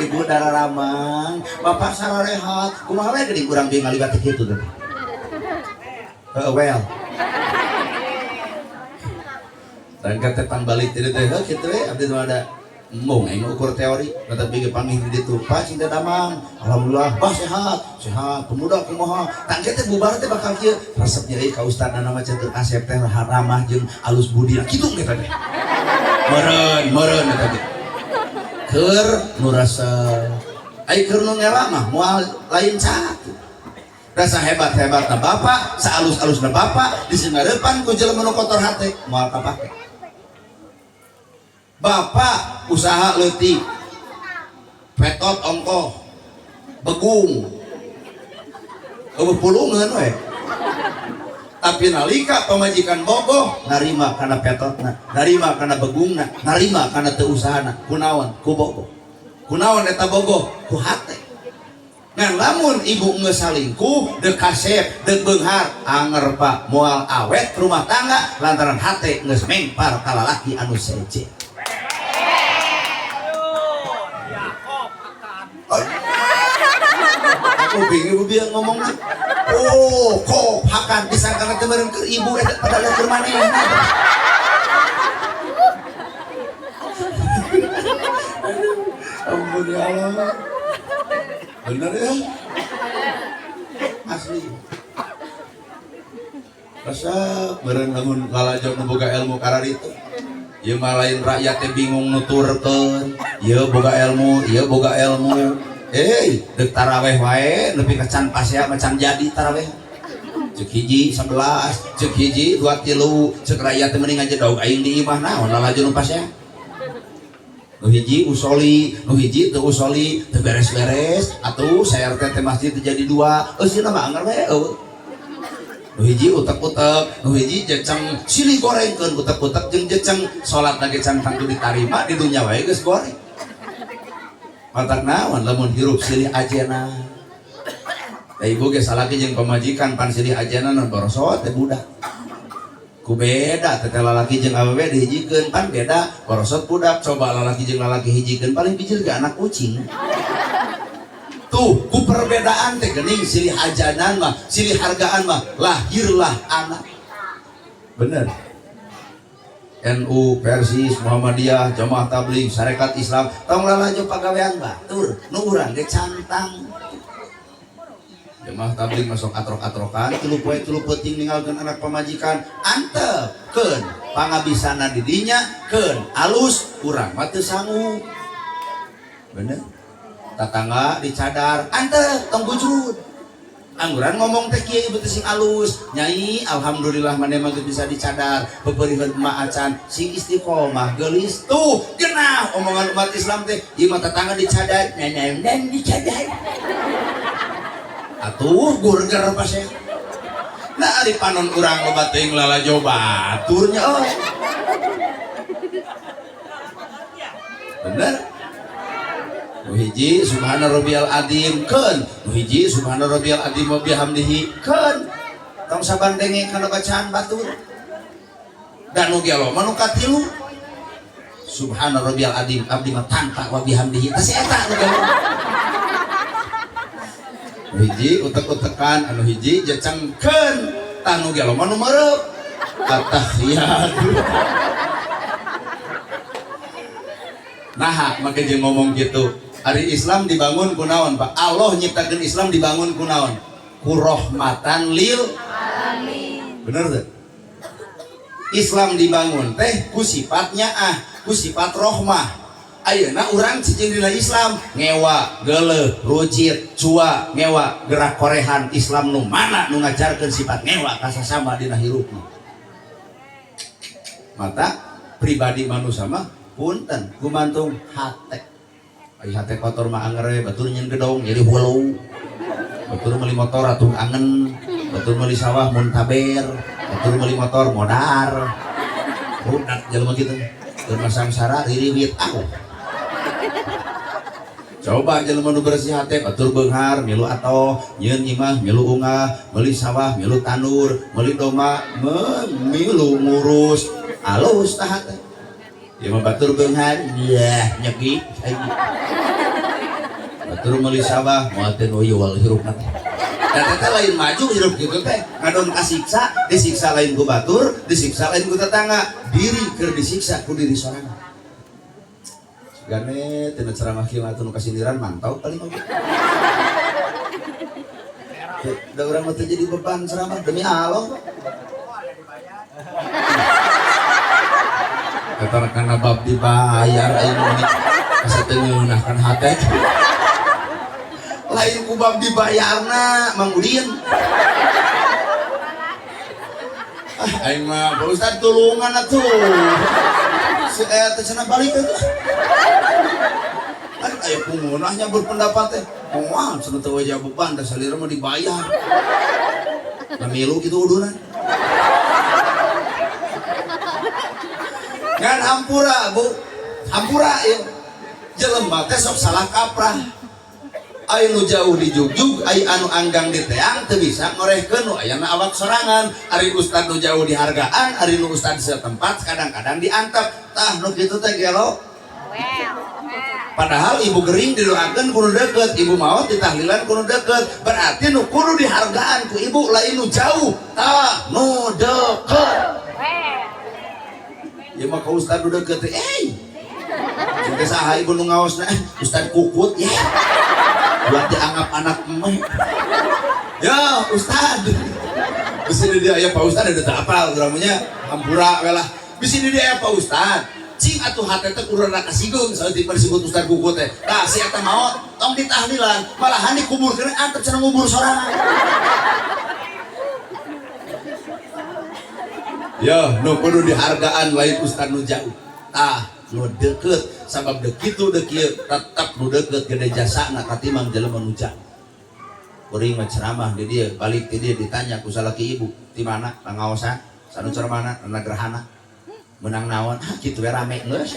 Ibu dararamang, bapak sararehat, kumaha we geuning urang bieu ngaliwat kitu teh. Heeh, well. Dan kata pan balik teh teh kitu we abdi mah ada embung aing ukur teori kata bieu panggih di ditu Pak cinta damang alhamdulillah bah sehat sehat pemuda kumaha tangke teh bubar teh bakal kieu resep nyeri ka ustadna mah cenah asep teh ramah jeung alus budi kitu ge teh meureun meureun eta teh keur nu rasa ai keur nu ngela mah moal lain catu rasa hebat-hebatna bapak saalus-alusna bapak disinareupan ku jelema nu kotor hate moal kapake. Bapak usaha leutik Petot ongkoh begung eueuh pulungeun we. Tapi nalika pamajikan bogoh narima kana petotna, narima kana begungna, narima kana teu usahana, kunaon? Ku bogoh. Kunaon eta bogoh? Ku hate. Ngan lamun ibu geus salingkuh, deuk kasep, deuk beunghar, anger Pak, moal awet rumah tangga lantaran hate geus mengpar ka lalaki anu seje. Aku bingung ibu biar ngomongna. Oh, kok hakan disangka teh meureun keur ibu eta padahal keur manehna. Ampun ya Allah. Bener ya? Asli. Rasa meureun lamun lalajo nu boga ilmu kararitu. Ieu mah lain rakyat teh bingung nuturkeun. Ieu boga ilmu, ieu boga ilmu. Deuk taraweh wae nepi ka can pasea mah can jadi taraweh. Ceuk hiji 11, ceuk hiji 2 3, ceuk rakyat teh mending ngajedog aing di imah naon lalajo nu pasea. Nu hiji usoli, nu hiji teu usoli, teu beres-beres, atuh sayar teh masjid teu jadi dua, eusina mah anger we eueuh. Nu hiji utek-utek, nu hiji jeceng, silih gorengkeun utek-utek jeung jeceng, salat lagi can tangtu ditarima di dunya wae geus goreng. Matak naon lamun hirup silih ajena. Da ibu ge salaki jeung pamajikan pan silih ajena nu borosot teh budak. Ku beda teh lalaki jeung awewe dihijikeun pan beda borosot budak, coba lalaki jeung lalaki hijikeun paling bijil ge anak kucing. Tuh ku perbedaan teh geuning silih ajanan mah, silih hargaan mah lahirlah anak. Bener. NU, Persis, Muhammadiyah, Jamaah Tabligh, Sarekat Islam, tong lalajo pagawean batur, nu urang ge cantang. Jamaah Tabligh masuk atrok-atrokan, tilu poe tilu peuting ninggalkeun anak pamajikan, antepkeun pangabisana di dinya, keun alus urang mah teu sanggup. Bener. Tatangga dicadar, antep tong gujrud. Angguran ngomong teh kieu ibu teh sing alus, nyai alhamdulillah maneh mah geus bisa dicadar, pepeuriheun emak acan sing istiqomah geulis. Tuh genah omongan umat Islam teh, ieu mah tetangga dicadar, nenen dicadar. Atuh gurger pasea. Nah ari panon urang loba teuing lalajo baturnya oh. Bener? Nu hiji subhana rabbiyal azim keun, nu hiji subhana rabbiyal azim wa bihamdihi keun. Tong sabandenge kana bacaan batur. Dan nu gelo mah nu katilu subhana rabbiyal azim abdi mah tanpa wa bihamdihi. Tah si eta nu gelo. Nu hiji utek-utekan, anu hiji jecengkeun, tah nu gelo mah nu merep. Atahiyat. Nah, make jeung ngomong gitu. Ari Islam dibangun ku naon, Pak? Allah nyiptakeun Islam dibangun ku naon? Ku rahmatan lil alamin. Bener teu? Islam dibangun teh ku sifatnya ah, ku sifat rohmah. Ayeuna urang cicing dina Islam, ngewa, geuleuh, rucit, cua, ngewa, gerak korehan Islam nu mana nu ngajarkeun sifat ngewa ka sasama dina hirupna. Mata pribadi manusia mah punten gumantung hate. Ai hate kotor mah anger we, batur nyeun gedong jadi hulu. Batur meuli motor atuh angen, batur meuli sawah muntaber, batur meuli motor modar. Budak jelema kitu. Keur masangsara ririwit aku. Coba jelema nu bersih hate batur beunghar milu atoh, nyeun imah milu ungah, meuli sawah milu tandur, meuli domba milu ngurus. Alus tah hate. Ieu mah batur beunghar, yah nyeki. Batur meuli sawah moal teu nu hirupna teh. Da teh lain maju hirup kitu teh, ngadon kasiksa, disiksa lain ku batur, disiksa lain ku tetangga, diri keur disiksa ku diri sorangan. Gane tina ceramah kieu mah nu kasindiran mantau paling oge. Da urang mah teu jadi beban ceramah demi Allah. Kata kana bab dibayar aing mah asa teu ngeunah kan hate. Lain ku bab dibayarna Mang Udin. Ah aing mah Pak Ustad tulungan atuh. Si eta cenah balik atuh. Aya pungunahnya berpendapat teh. Moal cenah teu wajah beban da salira mah dibayar. Nah milu kitu udunan. Ngan hampura bu, hampura ieu. Jelema teh sok salah kaprah. Aya nu jauh di jugjug, aya anu anggang di teang teu bisa ngorehkeun nu ayana awak sorangan. Ari ustad nu jauh dihargaan, ari nu ustad setempat kadang-kadang diantep. Tah nu kitu teh gelo. Padahal ibu gering didoakeun kudu deket, ibu maot ditahlilan kudu deket. Berarti nu kudu dihargaan ku ibu lain nu jauh, tah nu deket. Ya mah ka ustad nu deket teh, eh. Cinta saha ibu nu ngaosna, ustad kukut ya. Buat dianggap anak emeh. Ya, ustad. Bisi di dia aya Pak Ustad ada teu apal urang nya hampura we lah. Bisi di dia aya Pak Ustad. Cing atuh hate teh kudu rada kasigeung saeutik disebut ustad kukut teh. Tah si eta maot tong ditahlilan, malahan dikuburkeun antep cenah ngubur sorangan. Ya, nu kudu dihargaan lain ustad nu jauh. Tah nu deket sabab dek kitu dek kieu tetep nu deket gede jasana katimbang jelema nu jauh. Kuring mah ceramah di dieu, balik ti dieu ditanya ku salaki ibu, ti mana pangaosan, sanu ceramahna na gerhana. Menang naon? Ah kitu we rame geus.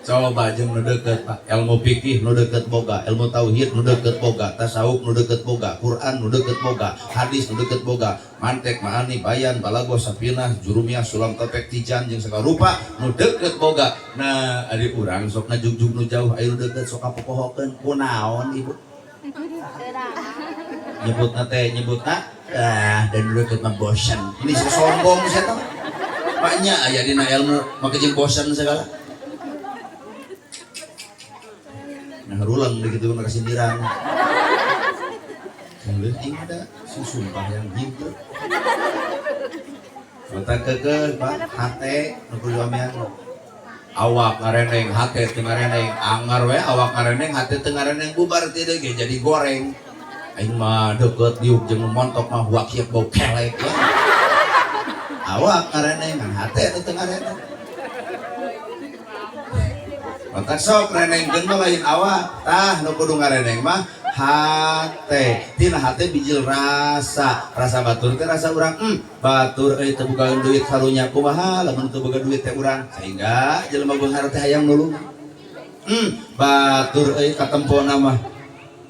Coba jeung nu deket Pak, ilmu fikih nu deket boga, ilmu tauhid nu deket boga, tasawuf nu deket boga, Quran nu deket boga, hadis nu deket boga, mantek, maani, bayan, balago, sapinah, jurumiyah, sulam topek, tijan jeung segala rupa nu deket boga. Nah, ari urang sok ngajugjug nu jauh, aya nu deket sok kapopohokeun kunaon ibu? Nyebutna teh nyebutna ah dan nu deket mah bosan. Ini sombong saya teh. Maknya aya dina ilmu make jeung bosan segala. Nah, rulang begitu mah kasindiran. Kemudian ini ada si sumpah yang gitu. Mata keke Pak, hate nu kudu amian. Awak ngareneng, hate teu ngareneng, angar we awak ngareneng, hate teu ngareneng bubar teu deui ge jadi goreng. Aing mah deukeut diuk jeung montok mah wakieu bau kelek ya. Awak ngareneng, ngan hate teu ngareneng. Otak sok renengkeun mah lain awak, tah nu kudu ngareneng mah hate. Tina hate bijil rasa, rasa batur teh rasa urang, batur euy teu boga duit karunya kumaha lamun teu boga duit teh urang sehingga jelema beunghar teh hayang nulung. Batur euy katempona mah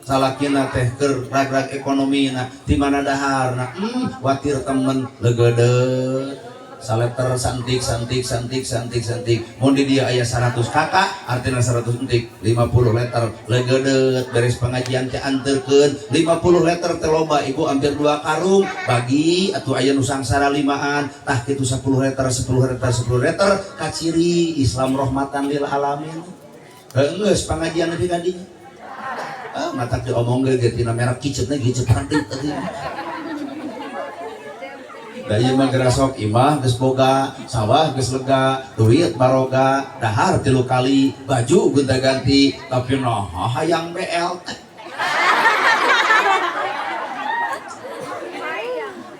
salakina teh keur rag-rag ekonomina ti mana daharna, watir temen leugeudeuh. Saleter santik santik santik santik santik mun di dia aya 100 kakak artinya 100 entik 50 liter legedet beres pengajian teh anterkeun 50 liter teh loba ibu hampir 2 karung bagi atuh aya nu sangsara limaan tah kitu 10 liter 10 liter 10 liter kaciri Islam rahmatan lil alamin geus pengajian nepi ka dinya ah matak diomongkeun ge tina merek kicetna kicet rantik tadi. Da ieu mah gerasok imah geus boga, sawah geus lega, duit baroga, dahar 3 kali, baju gonta-ganti, tapi nah hayang BLT.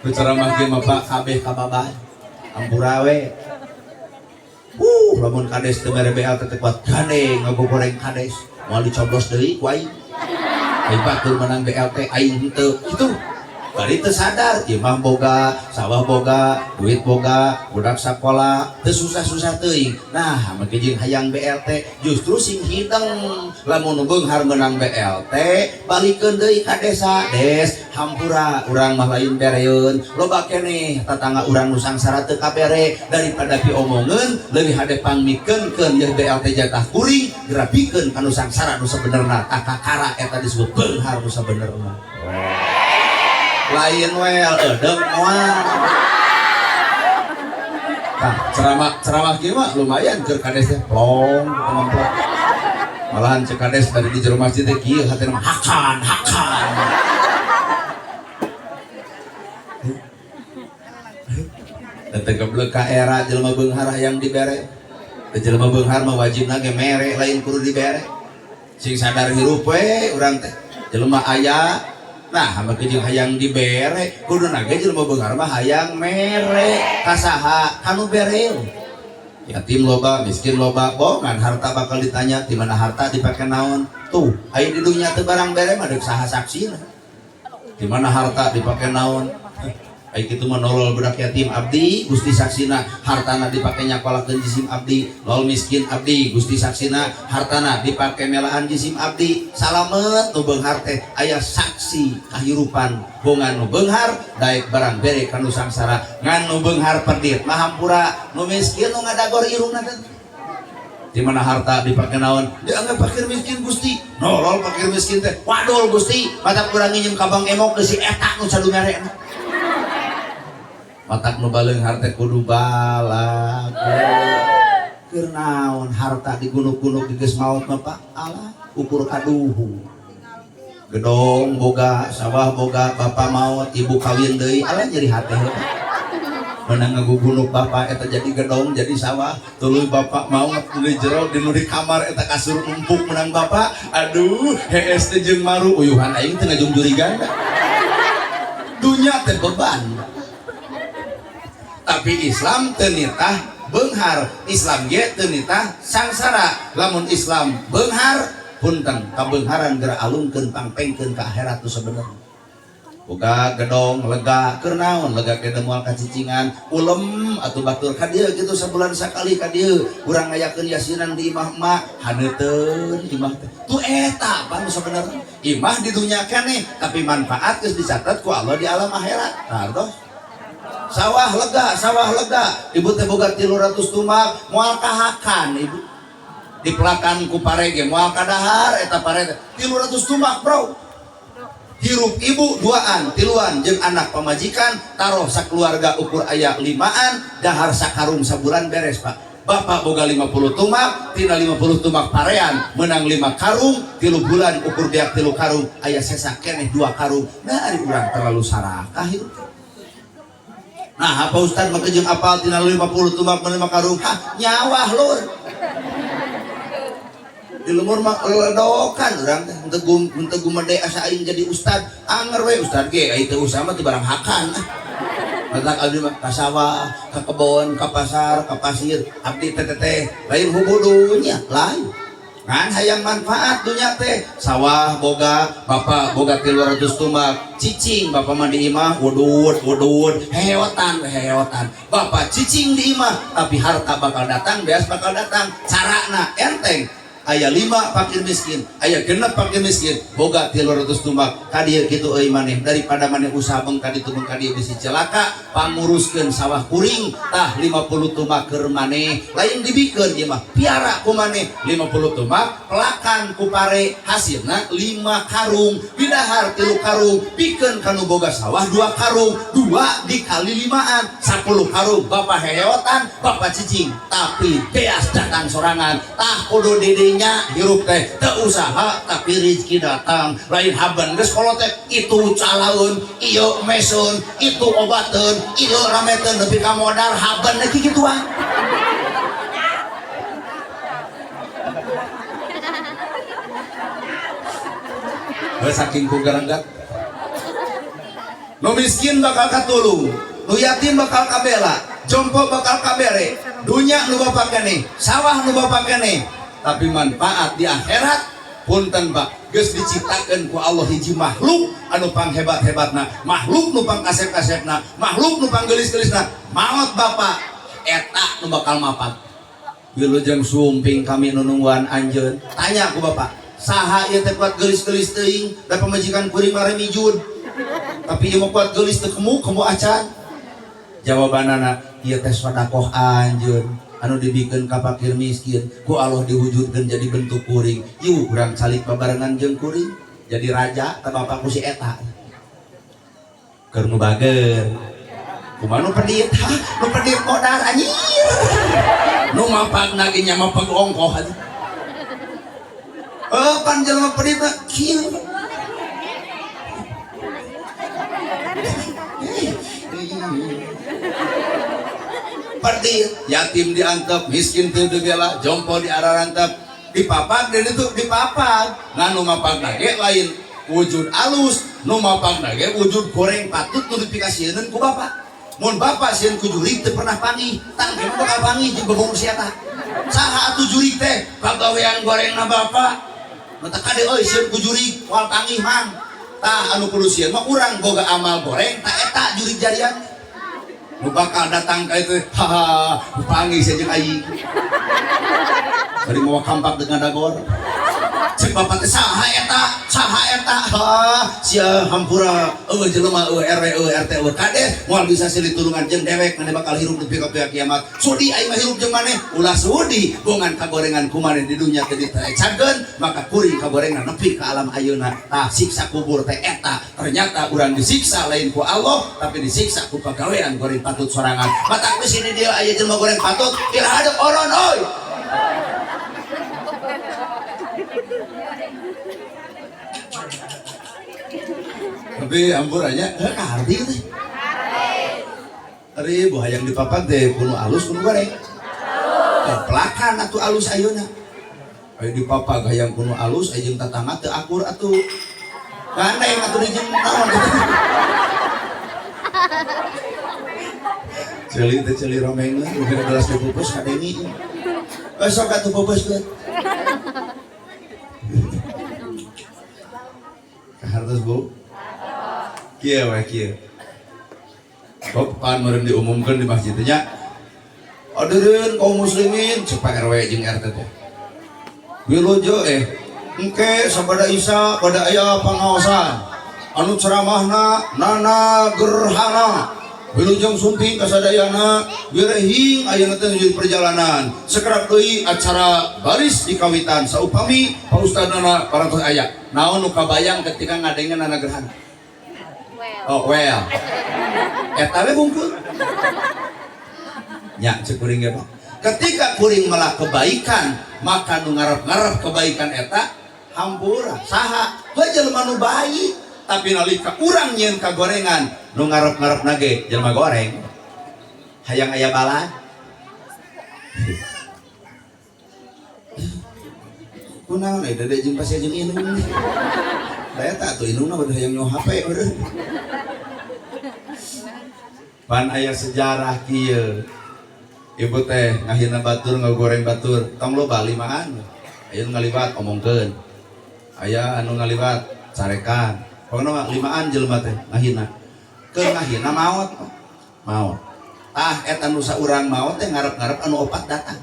Bicara mah ge mah Pak kabeh kababan. Ampura we. Lamun kades teu mere BLT teh kuat gandeng ngagogoreng kades, moal dicoblos deui ku aing. Ai batur menang BLT aing henteu kitu. Bari teu sadar, imah boga, sawah boga, duit boga, budak sakola, teu susah-susah teuing. Nah, make jeung hayang BLT justru sing hideng. Lamun nu beunghar meunang BLT, balikeun deui ka desa. Des, hampura urang mah lain bereun. Loba keneh tatangga urang nu sangsara teu kabere daripada piomongeun leuwih hade pangmikeunkeun yeuh BLT jatah kuring, gerapikeun ka nu sangsara nu sabenerna. Tah kakara eta disebut beunghar nu sabenerna. Lain wel edeng moal. Tah ceramah kieu mah lumayan keur kades teh plong tememplok. Malahan cek kades tadi di jero masjid teh kieu hatena mah hakan hakan. Dan teu geblek ka era jelema beunghar hayang dibere. Da jelema beunghar mah wajibna ge mere lain kudu dibere. Sing sadar hirup we urang teh. Jelema aya nah make jeung hayang dibere kuduna ge jelema beunghar mah hayang mere ka saha kanu bereun. Yatim loba, miskin loba, bohongan harta bakal ditanya di mana harta dipake naon. Tuh, aya di dunya teh barang bere mah deuk saha saksina. Di mana harta dipake naon? Ai kitu mah nolol budak yatim abdi, Gusti saksina hartana dipake nyakolakeun jisim abdi, lol miskin abdi, Gusti saksina hartana dipake melaan jisim abdi. Salamet nu beunghar teh aya saksi kahirupan bongan nu beunghar daek barang bere ka nu sangsara, ngan nu beunghar pedit mah hampura, nu miskin nu ngadagor irungna teh. Di mana harta dipake naon? Dianggap fakir miskin Gusti. Nolol fakir miskin teh. Wadul Gusti, matak urang nginjem ka Bang Emok geus si eta nu sadumerena. Matak nu baleunghar teh kudu balago. Keur naon harta digunuk-gunuk geus maot mah Pak? Alah, ukur kaduhu. Gedong boga, sawah boga, bapak maot, ibu kawin deui, alah nyeri hate heuh. Menang ngagugunuk bapak eta jadi gedong jadi sawah, tuluy bapak maot di jero di nu di kamar eta kasur empuk menang bapak, aduh hees teh jeung maru uyuhan aing teh ngajungjurigan. Dunya teh beban. Tapi Islam teu nitah beunghar, Islam ge teu nitah sangsara. Lamun Islam beunghar, punten kabeungharan geura alungkeun pangpengkeun ka akhirat tu sebenarnya. Boga gedong lega keur naon lega ke moal kacicingan ulem atuh batur ka dieu kitu sabulan sakali ka dieu urang ngayakeun yasinan di imah emak haneuteun imah teh tuh eta pan sebenarnya imah di dunya keneh tapi manfaat geus dicatat ku Allah di alam akhirat. Nah, artos sawah lega ibu teh boga 300 tumak moal kahakan ibu dipelakan ku pare ge moal kadahar eta pare teh 300 tumak bro. Hirup ibu duaan tiluan jeung anak pamajikan taruh sakeluarga ukur aya limaan dahar sakarung sabulan beres Pak. Bapak boga 50 tumak tina 50 tumak parean menang 5 karung 3 bulan ukur beak 3 karung aya sesa keneh 2 karung. Nah ari urang terlalu sarakah hirup. Nah apa Ustad mah jeung apal tina 50 tumak menang 5 karung, hah nyawah lur. Di lemur mah ledokan urang teh henteu gumede asa aing jadi ustad anger we ustad ge ai teu usaha mah teu barang hakan. Matak abdi mah ka sawah, ka kebon, ka pasar, ka pasir, abdi teh teh lain hubudunya lain. Ngan hayang manfaat dunya teh sawah boga, bapak boga 300 tumak, cicing bapak mah di imah wudud wudud heotan heotan. Bapak cicing di imah tapi harta bakal datang, beas bakal datang, carana enteng. Aya 5 fakir miskin, aya 6 fakir miskin, boga 300 tumbak, ka dieu kitu euy maneh daripada maneh usaha bengka ditu bengka dieu bisi celaka, panguruskeun sawah kuring, tah 50 tumbak keur maneh, lain dibikeun ieu mah, piara ku maneh 50 tumbak, pelakan ku pare, hasilna 5 karung, bidahar 3 karung, pikeun ka nu boga sawah 2 karung, 2 dikali 5an, 10 karung, bapak heotan, bapak cicing, tapi beas datang sorangan, tah kudu didinya hirup teh teu usaha tapi rezeki datang, lain haben geus kolot teh itu calaun, ieu meseun, itu obateun, ieu rameteun nepi ka modar haben teh kikituan. Heuh saking ku garanggat. Nu miskin bakal katulung, nu yatim bakal kabela, jompo bakal kabere, dunya nu bapak keneh, sawah nu bapak keneh, tapi manfaat di akhirat punten Pak geus diciptakeun ku Allah hiji makhluk anu panghebat-hebatna, makhluk nu pangkasep-kasepna, makhluk nu panggelis-gelisna, maot bapak eta nu bakal mapan. Wilujeng sumping kami nu nungguan anjeun, tanya ku bapak, saha ieu teh kuat geulis-geulis teuing da pamajikan kuring mah remijun. Tapi ieu mah kuat geulis teu kemu kemu acan. Jawabanana ieu teh sedekah anjeun anu dibikeun ka fakir miskin ku Allah diwujudkeun jadi bentuk kuring. Yuk urang calik babarengan jeung kuring jadi raja teh bapak ku si eta. Keur nu bager. Kumaha nu pedit? Hah, nu pedit modar anjir. Nu mapagna ge nya mapag ongkoh atuh. Pan jelema pedit mah kieu. Pedit, yatim diantep, miskin teu dibela, jompo diararantep, dipapag dan itu dipapag. Nah nu mapagna ge lain wujud alus, nu mapagna ge wujud goreng patut nu dipikasieun ku bapak. Mun bapak sieun ku jurig teu pernah panggih, tang ge bakal panggih jeung bebong si eta. Saha atuh jurig teh? Pagawean gorengna bapak. Mata kade euy sieun ku jurig moal panggih mang. Tah anu kudu sieun mah urang boga amal goreng tah eta jurig jarian. Nu bakal datang ka itu, haha, panggih sia jeung aing. Bari mawa kampak dengan dagor. Cek bapak teh saha eta? Saha eta? Ha, sia hampura eueuh jelema eueuh RW eueuh RT eueuh kades moal bisa silih tulungan jeung dewek maneh bakal hirup nepi ka poe kiamat. Sudi aing mah hirup jeung maneh, ulah sudi bongan kagorengan ku maneh di dunya teh ditaecakeun, maka kuring kagorengan nepi ka alam ayeuna. Tah siksa kubur teh eta. Ternyata urang disiksa lain ku Allah, tapi disiksa ku pagawean goreng patut sorangan. Matak geus di dieu aya jelema goreng patut, iraha hadep oron euy. Tapi ampun aja, heuh kaharti teh. Ari ibu hayang dipapak teh kudu alus kudu goreng. Pelakan atuh alus ayeuna. Aya dipapak hayang kudu alus aya jeung tatangga teu akur atuh. Gandeng atuh di jeung naon teh. Ceuli teh ceuli romengeun, mungkin gelas dipupus kadengi. Besok atuh pupuskeun. Kahartos Bu. Kieu we kieu. Kok pan meureun diumumkeun di masjid teh nya. Adureun kaum muslimin cek Pak RW jeung RT teh. Wilojo engke sabada Isya pada aya pangaosan. Anu ceramahna nana gerhana. Wilujeng sumping kasadayana wirehing ayeuna teh nuju perjalanan. Sekerap deui acara baris di kawitan saupami Pak Ustadna parantos aya. Naon nu kabayang ketika ngadengen nana gerhana? Oh well. Eta we bungkul. Nya cek kuring ge Pak. Ketika kuring malah kebaikan, maka nu ngarep-ngarep kebaikan eta hampura saha? Heuh jelema nu baik, tapi nalika urang nyieun kagorengan nu ngarep-ngarep nage jelema goreng. Hayang aya bala. Kunaon euy dede jeung pasea jeung inung. Da eta atuh inungna udah hayang nyaho HP eureun. Pan aya sejarah kieu. Ibu teh ngahina batur ngagoreng batur, tong loba limaan. Aya nu ngaliwat omongkeun. Aya anu ngaliwat carekan. Pokona mah limaan jelema teh ngahina. Keur ngahina maot. Maot. Tah eta nu saurang maot teh ngarep-ngarep anu opat datang.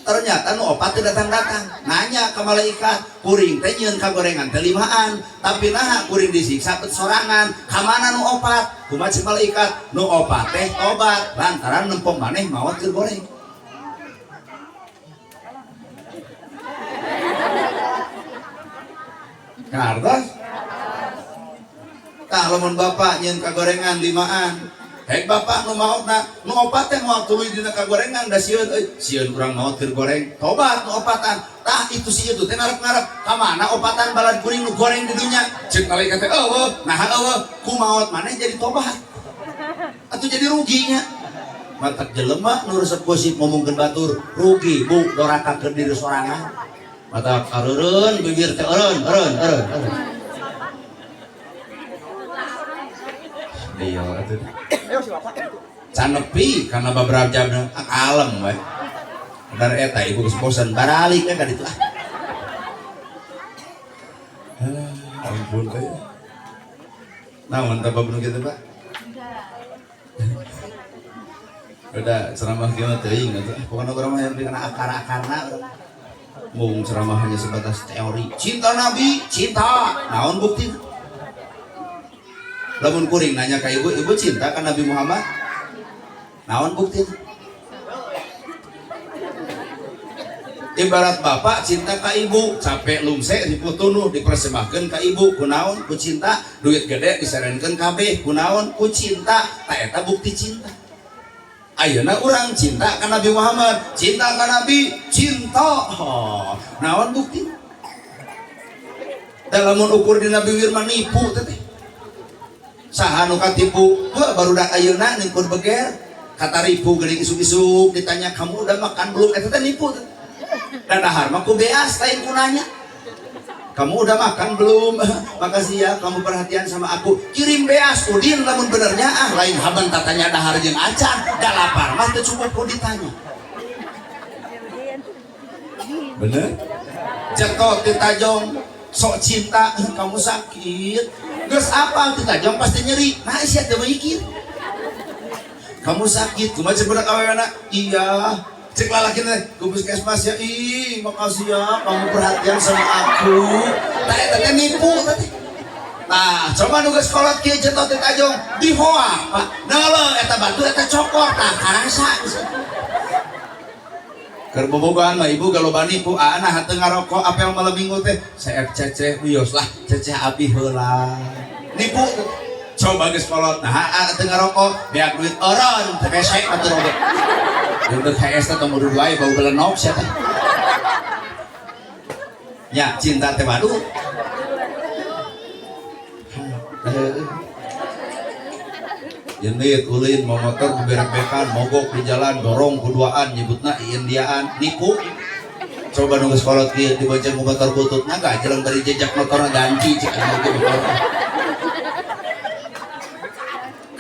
Ternyata nu opat teh datang-datang. Nanya ka malaikat, kuring teh nyieun kagorengan teh limaan, tapi naha kuring disiksa bet sorangan. Ka mana nu opat? Kumaha cek malaikat? Nu opat teh tobat lantaran nempong maneh maot keur goreng. Kartos? Tah lamun bapak nyieun kagorengan limaan, hek bapak nu maotna, nu opat teh moal tuluy dina kagorengan da sieun euy, sieun urang maot keur goreng. Tobat nu opatan. Tah itu si itu teh ngarep-ngarep ka mana opatan balad kuring nu goreng di dunya. Ceuk malaikat teh eueuh, naha eueuh, ku maot maneh jadi tobat. Atuh jadi ruginya. Matak jelema nu resep gosip ngomongkeun batur, rugi bu doraka keur diri sorangan. Matak areureun bibir teh eureun eureun eureun eureun. Iya atuh. Canepi karena beberapa jam kalem we. Dar eta ibu geus bosan baralik we ka ditu ah. Ampun teh. Naon teh babnu kitu Pak? Udah ceramah kieu mah teuing atuh. Pokona urang mah yang dikena akar-akarna urang. Mung ceramah hanya sebatas teori. Cinta Nabi, cinta. Naon buktina? Lamun kuring nanya ka ibu, ibu cinta ka Nabi Muhammad? Naon buktina? Ibarat bapak cinta ka ibu, capek lungse ripuh tunuh dipersembahkeun ka ibu, kunaon? Ku cinta, duit gede diserenkeun kabeh, kunaon? Ku cinta, ta eta bukti cinta. Ayeuna urang cinta ka Nabi Muhammad, cinta ka Nabi, cinta. Oh, naon bukti? Dalam ukur di Nabi Wirman nipu teh. Saha nu katipu? Heuh barudak ayeuna ningkur beger, kata ripu geuning isuk-isuk ditanya kamu udah makan belum eta teh nipu teh. Dadahar mah ku beas lain ku nanya. Kamu udah makan belum? Makasih ya kamu perhatian sama aku. Kirim beas Udin lamun benernya ah lain haben tatanya dahar jeung acan. Da lapar mah teu cukup ku ditanya. Bener? Ceto ti tajong sok cinta, kamu sakit. Geus apa ti tajong pasti nyeri. Nah sia teu mikir. Kamu sakit, kumaha cek budak awewena? Iya. Cek lalaki teh, ke puskesmas ya. Ih, makasih ya kamu perhatian sama aku. Tah eta teh nipu teh. Nah, coba nu geus kolot kieu ceto ti tajong dihoak, Pak. Neuleuh eta batu eta cokor tah karasa. Keur bobogohan mah ibu galoba nipu, aana henteu ngarokok apel malam minggu teh. Seep ceceh wios lah, ceceh abi heula. Nipu. Coba geus kolot, nah aa teu ngarokok, beak duit eureun teh besek atuh oge. Jeung deuk HS teh tong udud wae bau belenok sia teh. Ya, cinta teh waduh. Jenit ulin mau motor beberek-bekan mogok di jalan dorong kuduaan nyebutna Indiaan nipu. Coba nunggu sekolah kieu dibonceng ku motor bututna gajeleng bari jejak motorna ganti cek anu ge motor.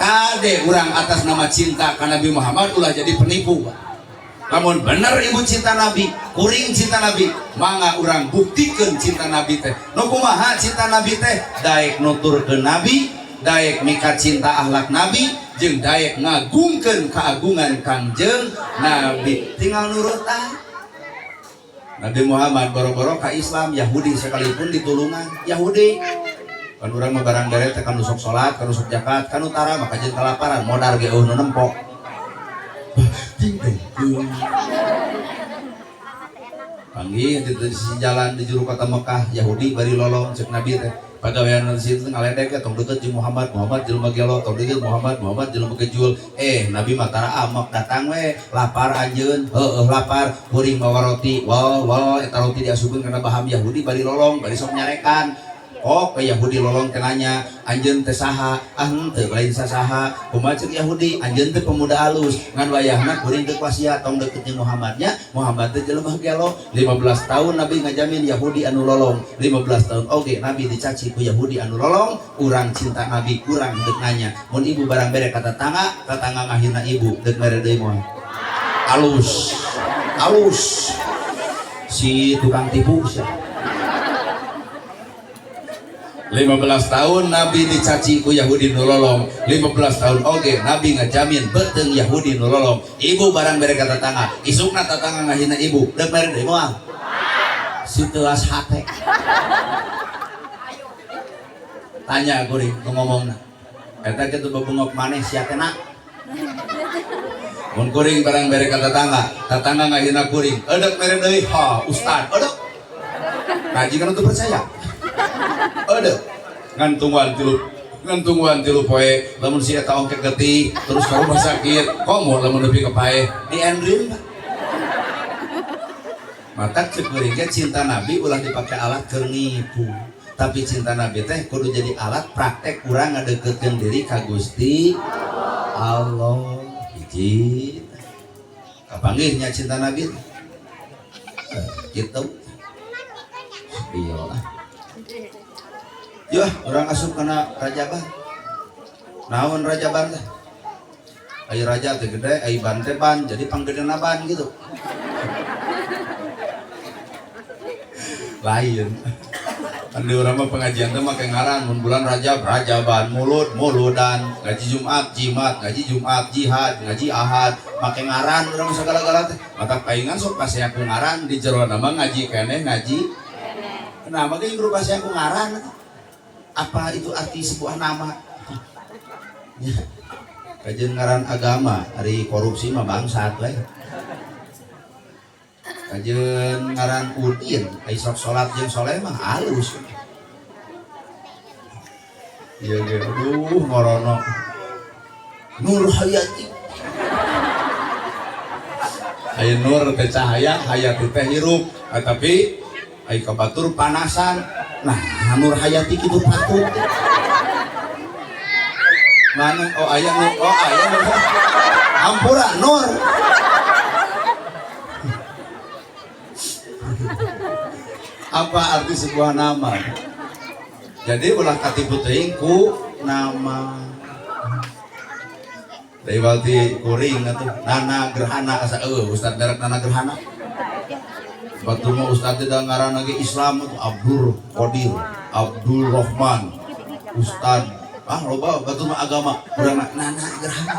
Kade urang atas nama cinta ka Nabi Muhammad ulah jadi penipu, Pak. Lamun bener ibu cinta Nabi, kuring cinta Nabi, mangga urang buktikeun cinta Nabi teh. Nu kumaha cinta Nabi teh? Daek nuturkeun Nabi, daek mika cinta akhlak Nabi, jeung daek ngagungkeun keagungan Kangjeng Nabi. Tinggal nurutan. Nabi Muhammad boro-boro ka Islam, Yahudi sekalipun ditulungan, Yahudi. Kan urang mah barang bere teh kan sok salat, kan sok zakat, kan utara maka jeung kalaparan, modar ge eueuh nu nempok. Panggih di sisi jalan di juru kota Mekah, Yahudi bari lolong cek Nabi teh. Pagawean di situ ngaledek ya tong deukeut jeung Muhammad, Muhammad jelema gelo, tong deukeut Muhammad, Muhammad jelema gejul. Nabi mah tara amek datang we, lapar anjeun, heueuh lapar, kuring mawa roti, wal wal eta roti diasupkeun kana baham Yahudi bari lolong, bari sok nyarekan. Oh, ke Yahudi lolong teh nanya, anjeun teh saha? Ah henteu lain sasaha. Kumaha ceuk Yahudi? Anjeun teh pemuda alus. Ngan wayahna kuring teu kuasia tong deukeut jeung Muhammadnya. Muhammad teh jelema gelo. 15 tahun Nabi ngajamin Yahudi anu lolong. 15 tahun oge Nabi dicaci ku Yahudi anu lolong. Urang cinta Nabi kurang deuk nanya. Mun ibu barang bere ka tetangga, tetangga ngahina ibu deuk mere deui moal. Alus. Alus. Si tukang tipu sia. 15 tahun Nabi dicaci ku Yahudi nu lolong. 15 tahun oge Nabi ngajamin beuteung Yahudi nu lolong. Ibu barang bere ka tetangga, isukna tetangga ngahina ibu, deuk mere deui moal. Si teuas hate. Tanya kuring nu ngomongna. Eta kitu bebengok maneh sia teh nak. Mun kuring barang bere ka tetangga, tetangga ngahina kuring, eudek mere deui, ha ustad, eudek. Ngaji kan teu percaya. Eudek. Ngan tungguan tilu poe, lamun si eta ongkek getih, terus ka rumah sakit, komo lamun nepi ka paeh, diendrin Pak. Maka cek kuring ge cinta Nabi ulah dipake alat keur nipu. Tapi cinta Nabi teh kudu jadi alat praktek urang ngadeukeuteun diri ka Gusti Allah. Hiji. Kapanggihnya cinta Nabi. Gitu. Iya lah. Yah, orang asup kana rajaban. Naon rajaban teh? Ai raja teh gede, ai ban teh ban, jadi panggedena ban gitu. Lain. Kan di urang mah pengajian teh make ngaran, mun bulan Rajab, Rajaban, Mulud, Muludan, ngaji Jumat, Jimat, ngaji Jumat, Jihad, ngaji Ahad, make ngaran urang sagala-gala teh. Mata paingan sok pasea ku ngaran di jero nama ngaji keneh ngaji. Nah, make jeung pasea ku ngaran. Apa itu arti sebuah nama? Ya. Kajian ngaran agama, ari korupsi mah bangsat we. Kajian ngaran Udin, ai sok salat jeung soleh mah halus. Iya ge, aduh ngorono. Nur Hayati. Aya nur teh cahaya, hayati teh hirup. Ah, tapi ai ka batur panasan. Nah, Nur Hayati kitu patut. Mana? Oh, aya Nur. Oh, aya Nur. Hampura Nur. Apa arti sebuah nama? Jadi ulah katipu teuing ku nama. Dari waktu kuring atuh Nana Gerhana, asa eueuh ustad merek Nana Gerhana. Waktu mah ustad teh da ngaranna ge Islam atuh, Abdul Qadir, Abdul Rahman, Ustad ah loba batur mah agama, urang mah Nana Gerhana.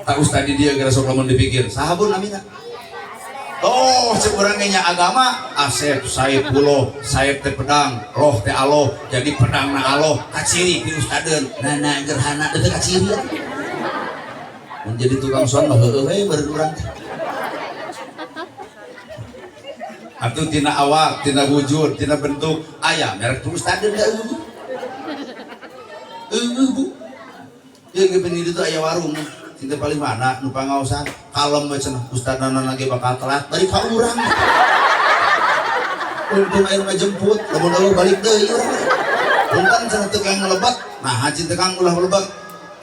Tak ustad di dia gara sok lamun dipikir, saha pun namina. Oh, cek urang ge nya agama Asep Saipullah, Saip teh pedang, loh teh aloh, jadi pedangna aloh, kaciri ti ustadeun Nana Gerhana teh kaciri. Mun jadi tukang sound mah heueuh we beureun urang teh. Atuh tina awak, tina wujud, tina bentuk aya merek tu ustadeun da eueuh. Eueuh bu. Ieu ge beuni ditu aya warung. Cinta paling mana nu pangaosan kalem we cenah, ustad nana ge bakal telat bari ka urang. Untung aya nu ngajemput, lamun eueuh balik deui urang. Punten cenah teu kang ngelebat, nah cinta kang ulah melebat.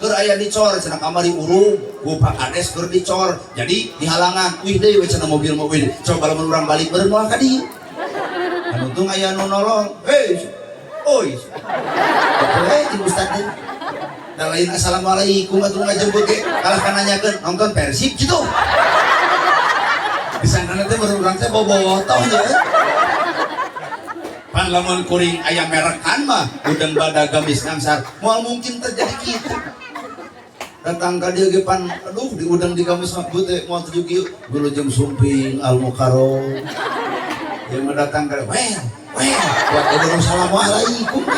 Keur aya dicor cenah kamari urung ku Pak Kades keur dicor, jadi dihalangan. Wih deui we cenah mobil mah wih. Coba lamun urang balik beureun moal ka dieu. Kan untung aya nu nolong. Hei. Oi. Hei jeung ustad teh. Da lain assalamualaikum atuh ngajemput ge kalah ka nanyakeun nonton Persib gitu. Disangkana teh baru urang teh bobotoh nya. Pan lamun kuring aya merekan mah udang bada gamis ngangsar moal mungkin terjadi kitu. Datang ka dieu ge pan aduh di udang di gamis mah teh moal tuju kieu wilujeng sumping al mukarram. Yang mah datang ka well well buat eueuh assalamualaikum ka.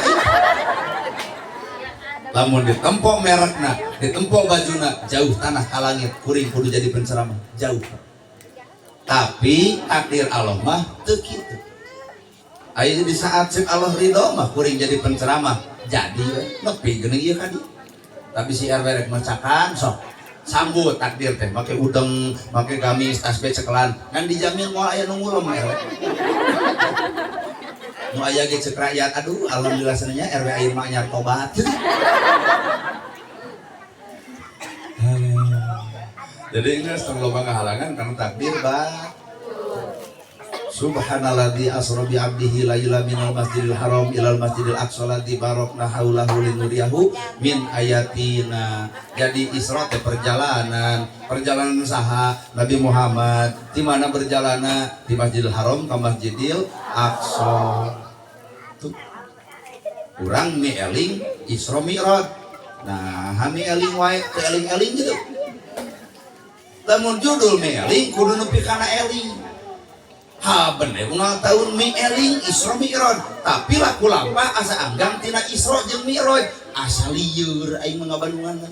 Lamun ditempo merekna, ditempo bajuna, jauh tanah ka langit, kuring kudu jadi penceramah, jauh. Tapi takdir Allah mah teu kitu. Aya di saat cek Allah ridho mah kuring jadi penceramah, jadi we nepi geuning ieu ka dieu. Tapi si RW rek macakan sok sambut takdir teh make udeng, make gamis, tasbih cekelan, ngan dijamin moal aya nu ngulem RW. Nu aya ge cek rakyat, aduh alhamdulillah senenya RW ayeuna mah anyar tobat. Jadi ini tong loba ngahalangan karena takdir ba. Subhanalladzi asra bi 'abdihi laila minal masjidil haram ilal masjidil aqsa alladzi barakna haulahu linuriyahu min ayatina. Jadi Isra teh perjalanan, perjalanan saha Nabi Muhammad. Di mana berjalana? Di Masjidil Haram ke Masjidil Aqsa. Tuh. Urang mi eling Isra Mi'raj. Nah, mi eling wae teu eling-eling gitu. Lamun judul mi eling kudu nepi kana eling. Ha bener unggal tahun mi eling Isra Mi'raj, tapi laku lampah asa anggang tina Isra jeung Mi'raj, asa lieur aing mah ngabandungan.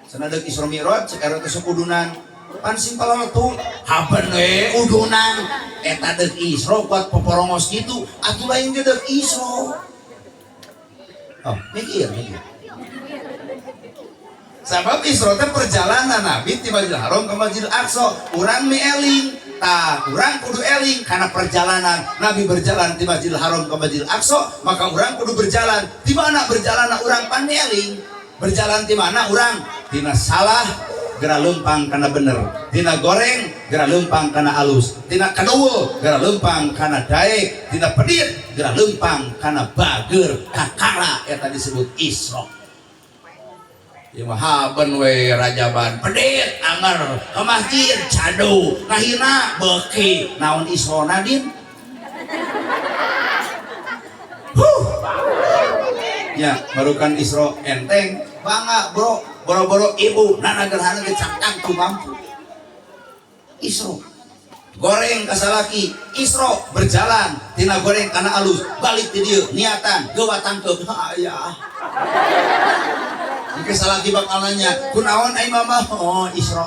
Cenah deuk Isra Mi'raj cek era teh sok udunan. Pan sing palaletu, ha bener udunan. Eta deuk Isra kuat poporongos kitu, atuh lain ge deuk Isra. Oh, mikir, mikir. Sabab Isra teh perjalanan Nabi ti Masjidil Haram ke Masjidil Aqsa, urang mi eling. Tah, urang kudu eling karena perjalanan Nabi berjalan di Masjidil Haram ke Masjidil Aqsa, maka urang kudu berjalan. Di mana berjalan urang pan eling? Berjalan di mana urang? Tina salah geura leumpang kana bener, tina goreng geura leumpang kana alus, tina kaduul geura leumpang kana daek, tina pedit geura leumpang kana bager kakara, eta disebut Isra. Ieu mah haben we rajaban pedit anger ke masjid cadu ngahina beuki naon Isrona din. Huh. Ya, barukan Isra enteng bangga bro, boro-boro ibu nana gerhana ge cangkang ku mampu. Isra goreng kasalaki, Isra berjalan tina goreng kana alus, balik ti dieu niatan gewa tangkeub aya. Engke salaki bakal nanya, kunaon ai mama? Oh, Isra.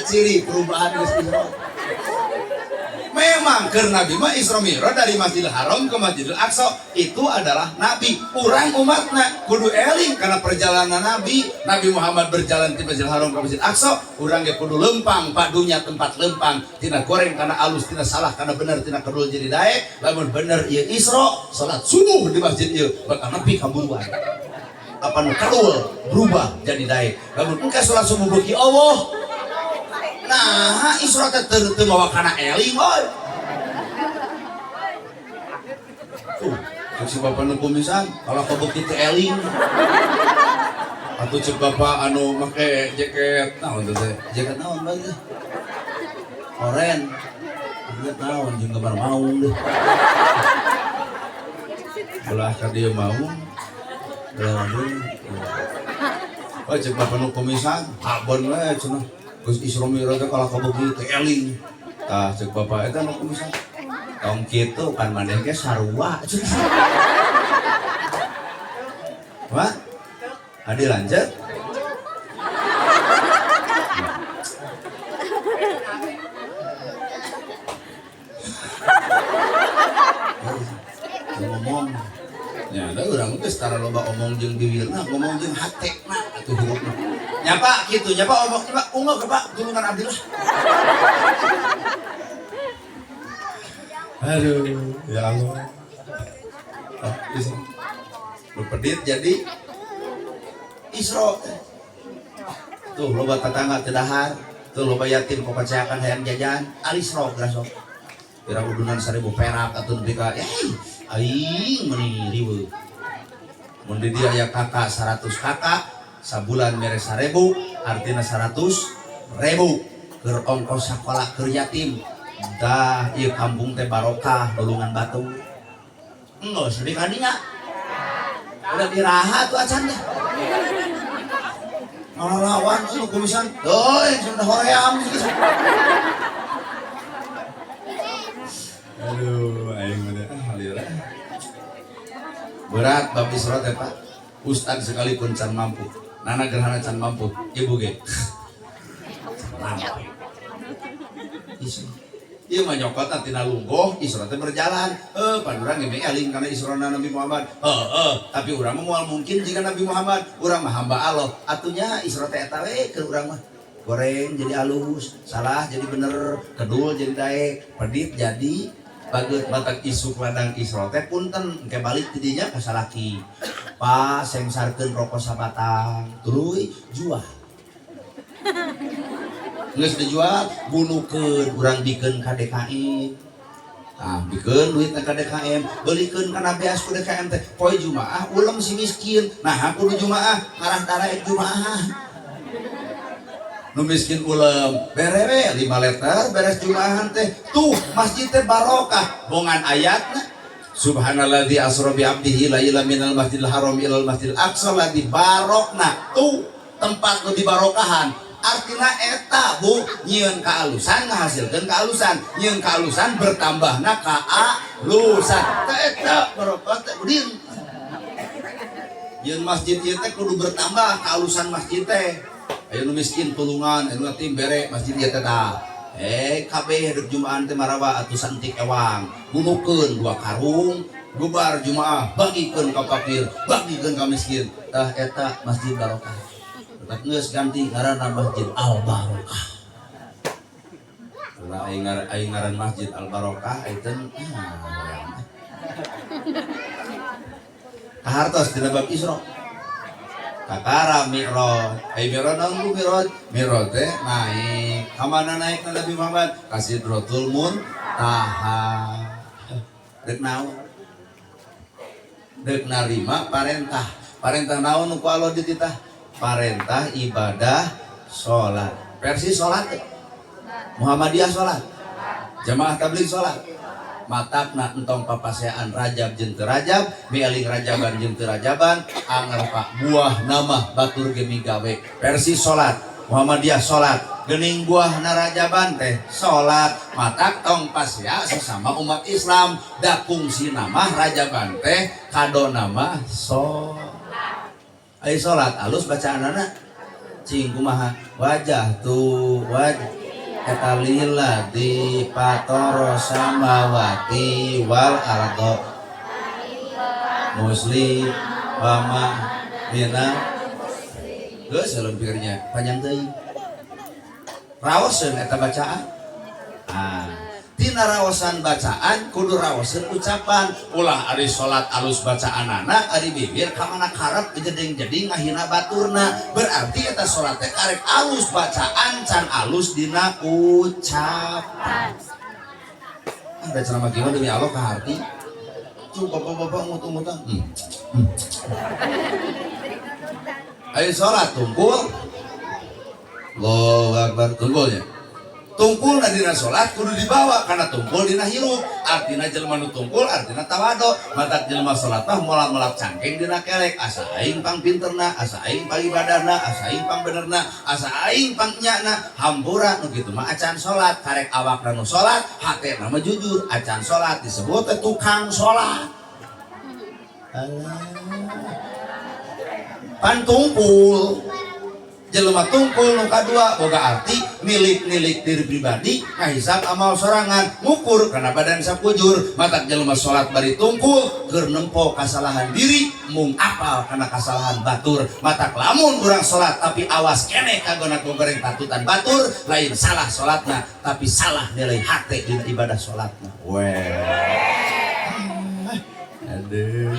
Ciri perubahan geus Isra. Memang keur Nabi mah Isra Mi'raj dari Masjidil Haram ke Masjidil Aqsa itu adalah Nabi. Urang umatna kudu eling karena perjalanan Nabi. Nabi Muhammad berjalan di Masjidil Haram ke Masjidil Aqsa, urang ge kudu lempang padunya tempat lempang tina goreng kana alus, tina salah kana bener, tina kedul jadi daek. Lamun bener ieu Isra, salat subuh di masjid ieu bakal nepi ka buruan. Apa nu kedul berubah jadi daek. Lamun engke salat subuh beuki Allah. Nah, Isra teh teu mawa kana eling euy. Tuh, cek si bapak nu kumisan, kalau kabeuki teu eling. Atuh cek bapak anu make jaket naon teh teh? Jaket naon bae teh? Oren. Jaket naon jeung gambar maung deh. Belah ka dieu maung. Belah dieu. Oh, cek bapak nu kumisan, abon we cenah. Geus Isra Mi'raj teh kalah kabeuki teu eling. Tah cek bapak eta nu kumisan. Tong kitu kan maneh ge sarua. Wah. Adi lanjut. Ngomong. Ya, da urang geus tara loba omong jeung bibirna, ngomong jeung hatena atuh hirupna. Nya Pak kitu, nya Pak omong, nya Pak unggal ke Pak tulungan abdi lah. Aduh, ya Allah. Ah, bisa. Lu pedit jadi Isra. Tuh loba tetangga teu dahar, tuh loba yatim kopaceakan hayang jajan, al-Isra geura sok. Kira udunan 1000 perak atuh nepi ka aing meuni riweuh. Mun di dieu aya kakak 100 kakak, sabulan mere 1000, artina 100.000 keur ongkos sakola keur yatim. Dah ieu kampung teh barokah nulungan batu. Enggeus nepi ka dinya. Udah diraha tuh acan teh. Ngalawan lu kumisan. Deuh, sudah hoream. Aduh, aing mah ah lieur. Berat bab Isra teh Pak. Ustad sekalipun can mampu. Nana gerhana can mampu. Ibu ge. Mampu. Isra. Ieu mah nyokotna tina lungguh, Isra teh berjalan. Pan urang ge eling kana Isrona Nabi Muhammad. Heeh, tapi urang mah moal mungkin jika Nabi Muhammad, urang mah hamba Allah. Atunya Isra teh eta we keur urang mah. Goreng jadi alus, salah jadi bener, kedul jadi daek, pedit jadi bageut. Matak isuk ladang Isra teh punten engke balik ti dinya ka salaki. Pa sengsarkeun rokok sabatang, tuluy jual. Geus dijual, bunukeun urang bikeun ka DKM. Tah, bikeun duitna ka DKM, beulikeun kana beas ku DKM teh. Poe Jumaah ulem si miskin. Nah, kudu Jumaah, ngarah daraek Jumaah. Nu miskin ulem, bere we 5 liter beres Jumaahan teh. Tuh, masjid teh barokah. Bongan ayatna. Subhanalladzi asra bi abdihi lailan minal masjidil haram ilal masjidil aqsa ladzi barokna. Tuh, tempat nu dibarokahan. Artina eta bu nyieun kaalusan ngahasilkeun kaalusan, nyieun kaalusan bertambahna kaalusan. Tah eta barokah teh udin. Nyieun masjid ieu teh kudu bertambah kaalusan masjid teh. Aya nu miskin tulungan, aya nu yatim bere masjid ieu teh tah. Kabeh rek Jumahan teh marawa atuh santik ewang. Bunukeun 2 karung, bubar Jumaah bagikeun ka fakir, bagikeun ka miskin. Tah eta masjid barokah. Tetap geus ganti ngaranna Masjid Al Barokah. Lah aing ngaran Masjid Al Barokah eta ah. Kahartos dina bab Isra. Kakara Mi'raj. Ai Mi'raj naon bu Mi'raj? Mi'raj teh naik. Ka mana naik Nabi Muhammad? Ka Sidratul Muntaha. Dek naon? Dek narima parentah. Parentah naon nu ku Allah dititah? Parentah ibadah salat. Versi salat teh. Muhammadiyah salat. Jamaah tabligh salat. Matakna entong papasean Rajab jeung teu Rajab, mieling Rajaban jeung teu Rajaban, anger pak buah nama batur ge migawe. Versi salat, Muhammadiyah salat, geuning buahna Rajaban teh salat. Matak tong pasea sesama umat Islam, da fungsi nama Rajaban teh kado nama salat. Ai salat alus bacaanana cing kumaha wajah tu wajah eta lilladzi fatara samawati wal ardo muslim wa ma mina geus lempirnya panjang teuing raoseun eta bacaan. Ah, Tina raosan bacaan kudu raosan ucapan. Ulah ari salat alus bacaanana, ari bibir ka mana karep jeding-jeding ngahina baturna. Berarti eta salat teh karek alus bacaan can alus dina ucapan. Ada ceramah gimana, demi Allah kaharti. Tuh bapak-bapak ngut-ngutan. Ayo sholat tungkul. Allahu Akbar, tungkulnya. Tungkul na dina sholat kudu dibawa karena tungkul dina hirup. Artina jelema nu tungkul artina tawado. Matak jelema sholat mah moal-melak cangkeng dina kelek. Asa aing pang pinterna, asa aing pang ibadahna, asa aing pang benerna, asa aing pang nyana. Hampura, nu kitu mah acan sholat, karek awakna nu sholat, hatena mah jujur acan sholat disebut teh tukang sholat. Alah. Pan tungkul. Jelema tungkul nu kadua boga arti milik-milik diri pribadi, ngahisab amal sorangan, ngukur kana badan sakujur. Matak jelema salat bari tungkul keur nempo kasalahan diri, mung apal kana kasalahan batur. Matak lamun urang salat tapi awas keneh kagona goreng tatutan batur, lain salah salatna tapi salah nilai hate dina ibadah salatna. Weh, aduh.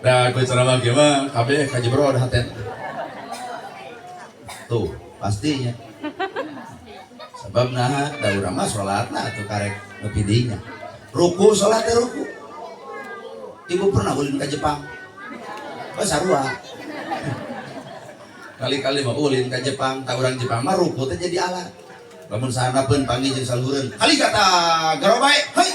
Nah, ku ceramah kieu mah kabeh kajebro hatena. Tuh, pastinya. Sebab nah, da urang mah salatna atuh karek nepi dinya. Ruku salat teh ruku. Ibu pernah ulin ke Jepang? Oh, sarua. Kali-kali mah ulin ke Jepang, tak urang Jepang mah ruku teh jadi alat. Lamun sahanapeun panggil jeung saluhureun. Kali kata garobae, hei.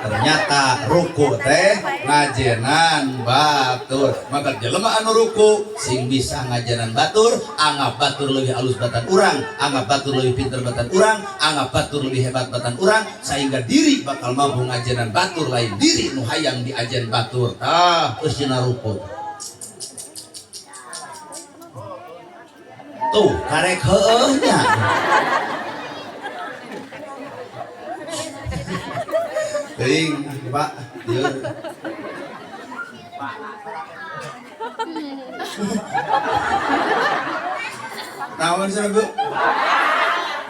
Ternyata ruku teh ngajenan batur. Maka jelema anu ruku sing bisa ngajenan batur, anggap batur lebih alus batan urang, anggap batur lebih pinter batan urang, anggap batur lebih hebat batan urang, sehingga diri bakal mampu ngajenan batur, lain diri nu hayang diajen batur. Tah, eusina ruku. Tuh, karek heueuh nya. Teuing, Pak, dieu. Naon cenah, Bu?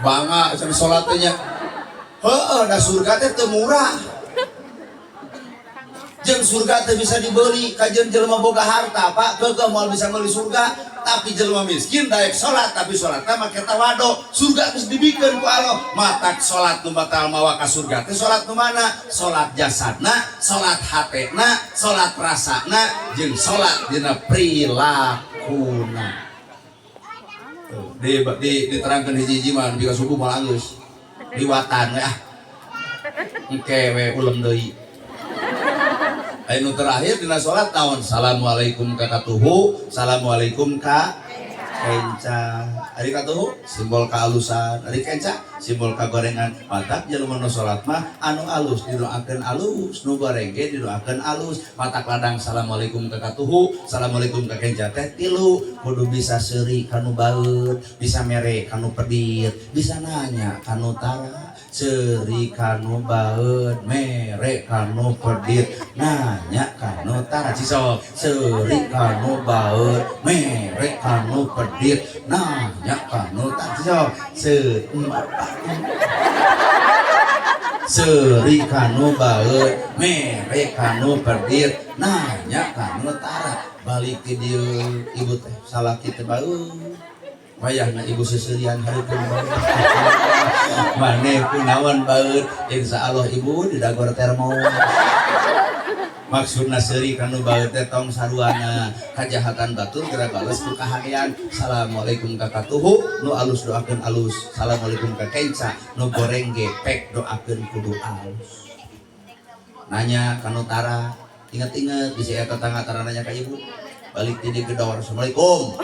Bangga cenah salat teh nya. Heueuh, da surga teh teu murah. Jeung surga teh bisa dibeli kajeun jelema boga harta, Pak, keukeuh moal bisa meuli surga, tapi jelema miskin daek salat tapi salatna make tawado, surga geus dibikeun ku Allah. Matak salat nu batal mawa ka surga teh salat nu mana? Salat jasadna, salat hatena, salat rasana, jeung salat dina prilakuna. Tuh, di diterangkeun hiji-hiji mah nepi ka subuh moal anggeus. Liwatan we ah. Engke we ulem deui. Anu terakhir dina salat naon? Assalamualaikum ka katuhu, assalamualaikum ka kenca. Ari katuhu simbol kaalusan, ari kenca simbol kagorengan. Matak jelema nu salat mah anu alus didoakeun alus, nu goreng ge didoakeun alus. Matak ladang assalamualaikum ka katuhu, assalamualaikum ka kenca teh tilu, kudu bisa seuri kanu baeud, bisa mere kanu pedit, bisa nanya kanu tara. Seuri kanu baeud, mere kanu pedit, nanya kanu tara. Cisok seuri kanu baeud, mere kanu pedit, nanya kanu tara. Cisok seuri kanu baeud, mere kanu pedit, nanya kanu tara. Balik ke dieu ibu teh salah kitu baeud. Wayahna ibu seserian hareupeun baeud. Maneh kunaon baeud, insyaallah ibu didagor termo. Maksudna seuri kanu baeud teh tong saruana kajahatan batur geura bales ku kahadean. Assalamualaikum ka katuhu nu alus doakeun alus. Assalamualaikum ka kenca nu goreng ge pek doakeun kudu alus. Nanya kanu tara, inget-inget bisi eta tetangga tara nanya ka ibu. Balik di gedor, assalamualaikum.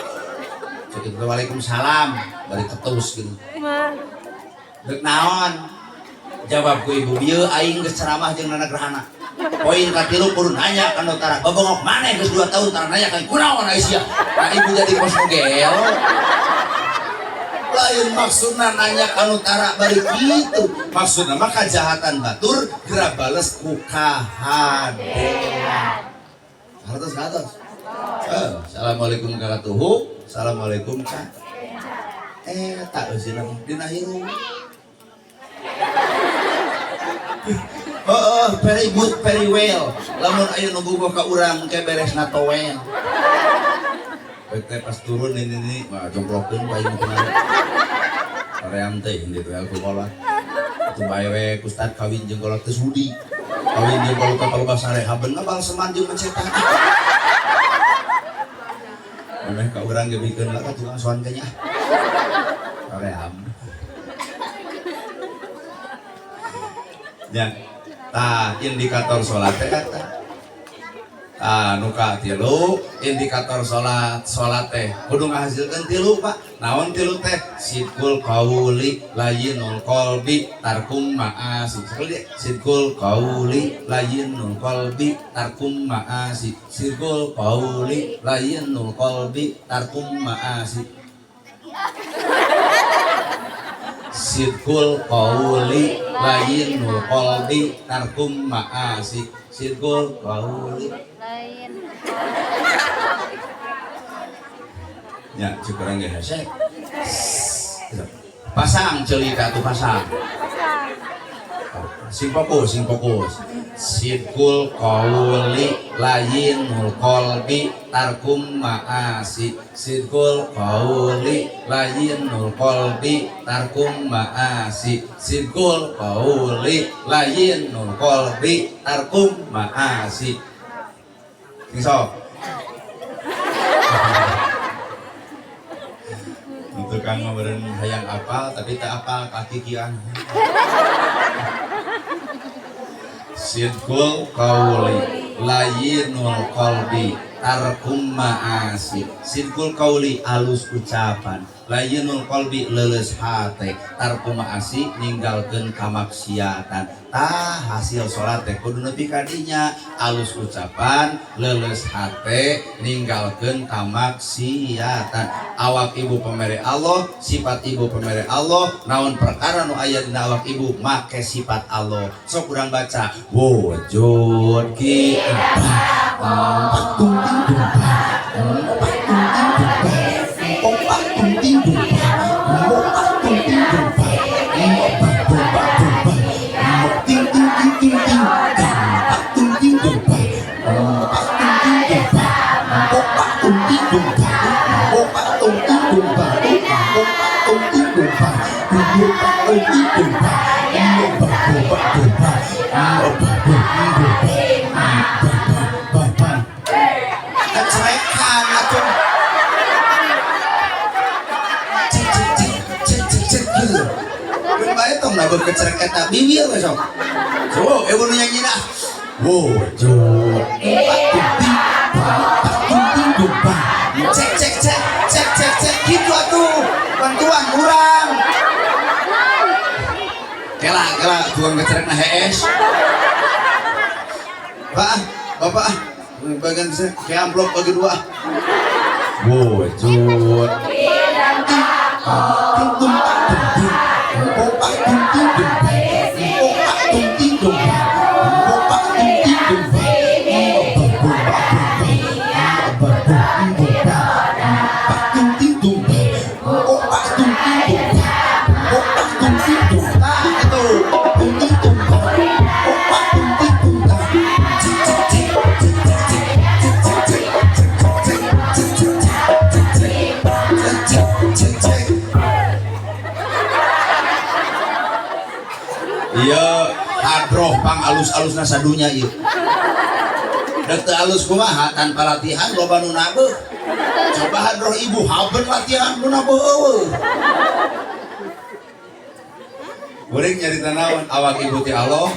Cek itu waalaikumsalam, balik ketus gitu. Dek naon? Jawab ku ibu, bieu aing geus ceramah jeung Nana Gerhana. Poin katilu kudu nanya ka nu tara. Babongok maneh geus 2 tahun tara nanya ka kunaon ai sia. Nah ibu jadi kos nu gelo. Lain maksudna nanya ka nu tara bari kitu. Maksudna mah kajahatan batur geura bales ku kahadean. Hartos ka atos. Assalamualaikum warahmatullahi. Assalamualaikum ka. Tak eusina dina hirup. Heeh, very good, very well. Lamun aya nu bogoh ka urang ke beresna towel. Teh pas turun ini nih, wah jongkrokeun ku aing kumaha. Hoream teh di towel ku kolot. Atuh bae we ustad kawin jeung kolot teu sudi. Kawin jeung kolot teh palebah sareha bener balseman jeung mencetak. Maneh ka urang ge bikeun lah ka tukang soan kayaknya. Hoream. Ya, tah indikator salat teh eta. Tah nu katilu indikator salat, salat teh kudu ngahasilkeun tilu, Pak. Naon tilu teh? Sidqul qauli layyinul qalbi tarkum ma'asi. Sekali deui, sidqul qauli layyinul qalbi tarkum ma'asi. Sidqul qauli layyinul qalbi tarkum ma'asi. Sidqul qauli layyinul qalbi tarkum ma'asi. Sidqul qauli Lain. Ya, cek urang ge hese. Pasang ceuli ka atuh pasang. Sing fokus, sing fokus. Sidqul qauli layyinul qalbi tarkum ma'asi. Sidqul qauli layyinul qalbi tarkum ma'asi. Sidqul qauli layyinul qalbi tarkum ma'asi. Sing sok. Tukang meureun hayang apal tapi tak apal kaki kian. Sidqul qauli layyinul qalbi tarkum ma'asi. Sidqul qauli alus ucapan, layyinul qalbi leuleus hate, tarkum ma'asi ninggalkeun kamaksiatan. Tah hasil salat teh kudu nepi ka dinya, alus ucapan, leuleus hate, ninggalkeun kamaksiatan. Awak ibu pamere Allah, sifat ibu pamere Allah, naon perkara nu aya dina awak ibu make sifat Allah. Sok urang baca wujud ki empat tung ting dung empat tung ting dung empat tung ting dung empat tung ting dung empat empat empat ting ting ting ting ting empat tung ting dung empat tung ting dung empat tung ting dung empat tung ting dung empat tung ting dung empat tung ting dung empat empat empat empat empat. Kecerekan atuh. Cek cek cek cek cek cek gitu. Keun bae tong nabur kecerek eta bibir we sok. So, ieu nu nyanyina. Wujud empat tung ting empat tung ting dung cek cek cek cek cek cek gitu atuh. Bantuan urang. Kela kela tukang kecerekna hees. Pak, bapak, bagian saya kayak amplop bagi dua. Wujud ting tung pak tung ting dung pak tung ting dung pak tung ting dung pak tung ting dung pak tung ting dung pak tung ting dung itu tung ting dung pak tung ting dung cek cek cek cek cek cek cek cek cek cek cek cek cek cek. Iya, hadroh pang alus-alusna sadunya ieu. Dek teu alus kumaha tanpa latihan loba nu nabeuh. Coba hadroh ibu haben latihan nu nabeuh eueuh. Kuring nyarita naon awak ibu ti Allah,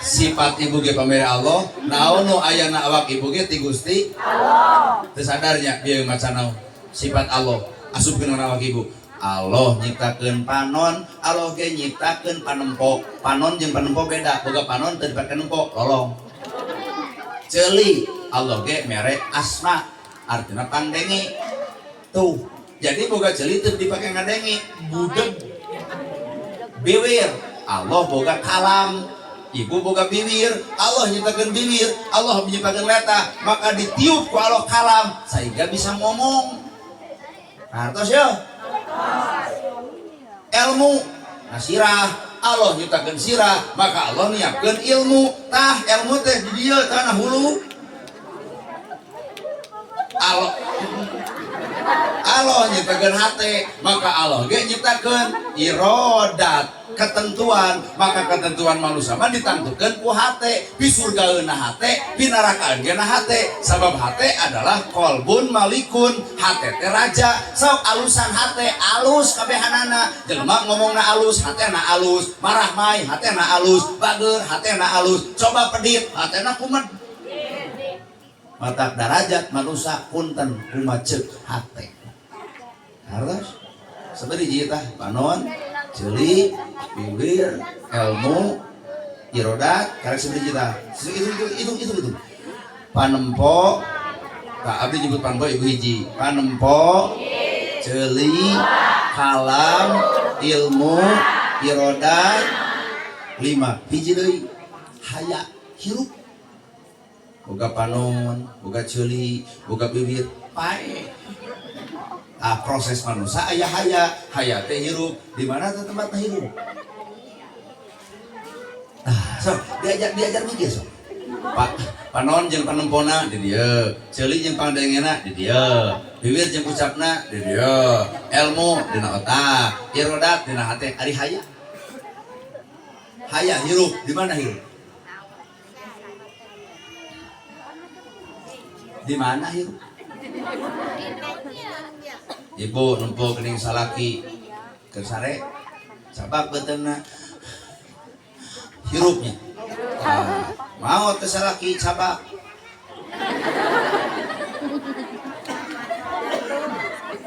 sifat ibu ge pamere Allah, naon nu ayana awak ibu ge ti Gusti Allah. Teu sadarnya bieu maca naon sifat Allah asupkeun kana awak ibu. Allah nyiptakeun panon, Allah ge nyiptakeun panempo. Panon jeung panempo beda, boga panon teu dipake nempo, lolong. Ceuli, Allah ge mere asma, artina pandenge. Tuh, jadi boga ceuli teu dipake ngadenge, budeg. Biwir, Allah boga kalam, ibu boga biwir, Allah nyiptakeun biwir, Allah nyiptakeun leta, maka ditiup ku Allah kalam sehingga bisa ngomong. Hartos ya? Ilmu nasirah Allah nyiptakeun sirah, maka Allah nyiapkeun ilmu. Tah ilmu teh di dieu tanah hulu. Allah Allah nyiptakeun hate, maka Allah ge nyiptakeun irodat, ketentuan, maka ketentuan manusia mah ditangtukeun ku hate, pisurgaeunna hate, pinarakaan ge na hate, sabab hate adalah kolbun malikun, hate teh raja. Sok alusan hate, alus kabehanana. Jelema ngomongna alus, hatena alus, marah mai hatena alus, bager hatena alus, coba pedit hatena kumed. Matak darajat manusia punten kumaceuk hate. Harus seperti jita panon, ceuli, bibir, ilmu, irodat, karek seperti jita. Itu. Panempo, tak abdi nyebut panempo ibu hiji. Panempo, ceuli, kalam, ilmu, irodat, 5. Hiji deui, haya, hirup. Boga panon, boga ceuli, boga bibir, pae. Ah, proses manusia aya haya, haya teh hirup. Di mana teh tempatna hirup? Ah, sok diajar diajar mikir sok. Pak panon jeung panempona di dieu, ceuli jeung pangdengena di dieu, bibir jeung ucapna di dieu, ilmu dina otak, irodat dina hate, ari haya. Haya hirup, di mana hirup? Di mana hirup? Ibu nempo geuning salaki keur sare sabab beuteungna hirupnya. Ah, maot teh salaki cabak.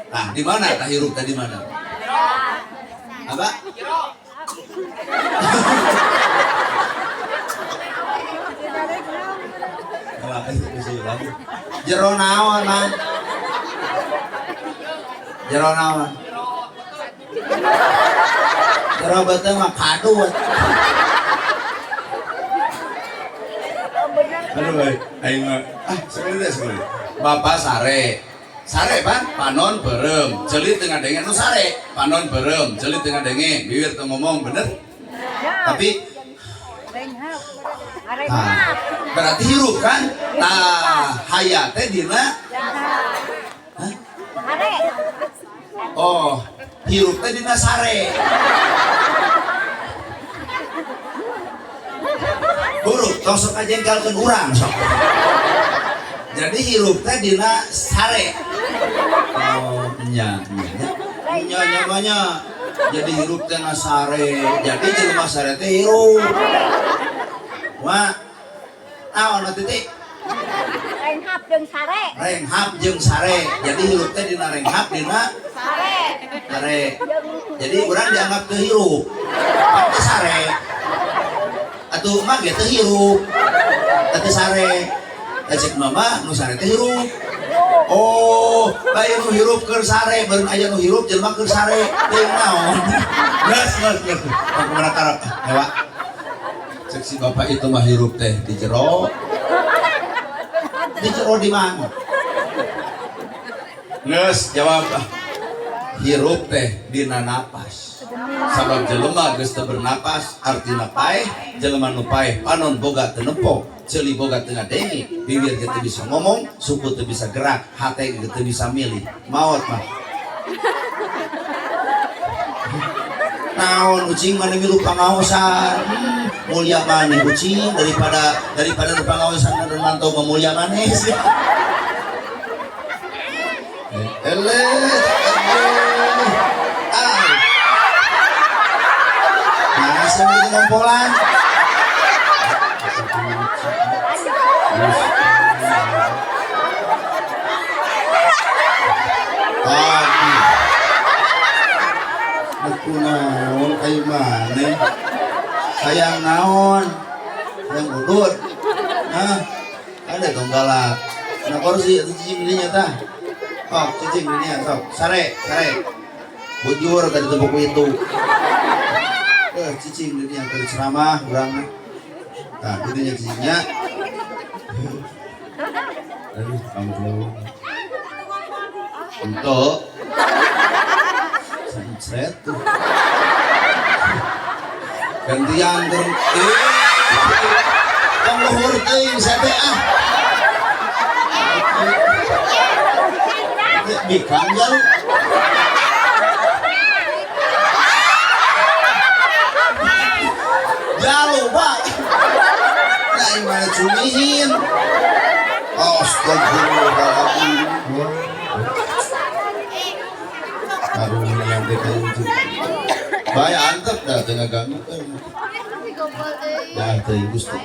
Nah, di mana tah hirup teh di mana? Apa? Jero naon, Mang? Jero naon? Jero beuteung mah kadut. Aduh, aing mah ah sekali deh sekali. Bapak sare. Sare pan panon beureum, ceuli teu ngadenge nu sare, panon beureum, ceuli teu ngadenge, bibir teu ngomong bener. Tapi nah, berarti hirup kan? Tah, haya teh dina. Hah? Oh, hirup teh dina sare. Buruk, tong sok kajengkelkeun urang sok. Jadi hirup teh dina sare. Oh, nya nya nya. Nya nya nya. Jadi hirup teh na sare. Jadi jelema sare teh hirup. Wah, naon atuh teh? Renghap jeung sare. Renghap jeung sare. Jadi hirup teh dina renghap dina sare. Sare. Jadi urang dianggap teu hirup. Pan teu sare. Atuh mah ge teu hirup. Teu sare. Cek mama nu sare teh hirup. Oh, aya nu hirup keur sare, baru aya nu hirup jelema keur sare. Teu naon. Geus geus geus. Kumaha karep? Hewa. Cek si bapak itu mah hirup teh di jero. Di jero di mana? Geus jawab. Hirup teh dina napas. Sabab jelema geus teu bernapas artina paeh, jelema nu paeh panon boga teu nempo, ceuli boga teu ngadenge, bibir ge teu bisa ngomong, suku teu bisa gerak, hate ge teu bisa milih. Maot mah. Naon ucing maneh milu pangaosan. Mulia maneh ucing daripada nu pangaosan dan mantau mah mulia maneh sih. Eleh. Ah. Nah, sambil ngompolan. Aduh. Aku naon kayu maneh? Sayang naon? Sayang udut. Hah? Ada tong galak. Nah, kursi atuh cicing dinya tah. Oh, cicing dinya sok. Sare, sare. Bujur tadi tepuk itu. Cicing dinya keur ceramah urang mah. Tah, dinya cicingnya. Aduh, ampun. Untuk sencret tuh. Gantian turun. Tong luhur teuing saya teh ah. Bikang jalu. Jalu, Pak. Nah, mana cumihin. Astagfirullahaladzim. Karunya teh kayu. Bae antep dah teu ngaganggu. Dah teu Gusti.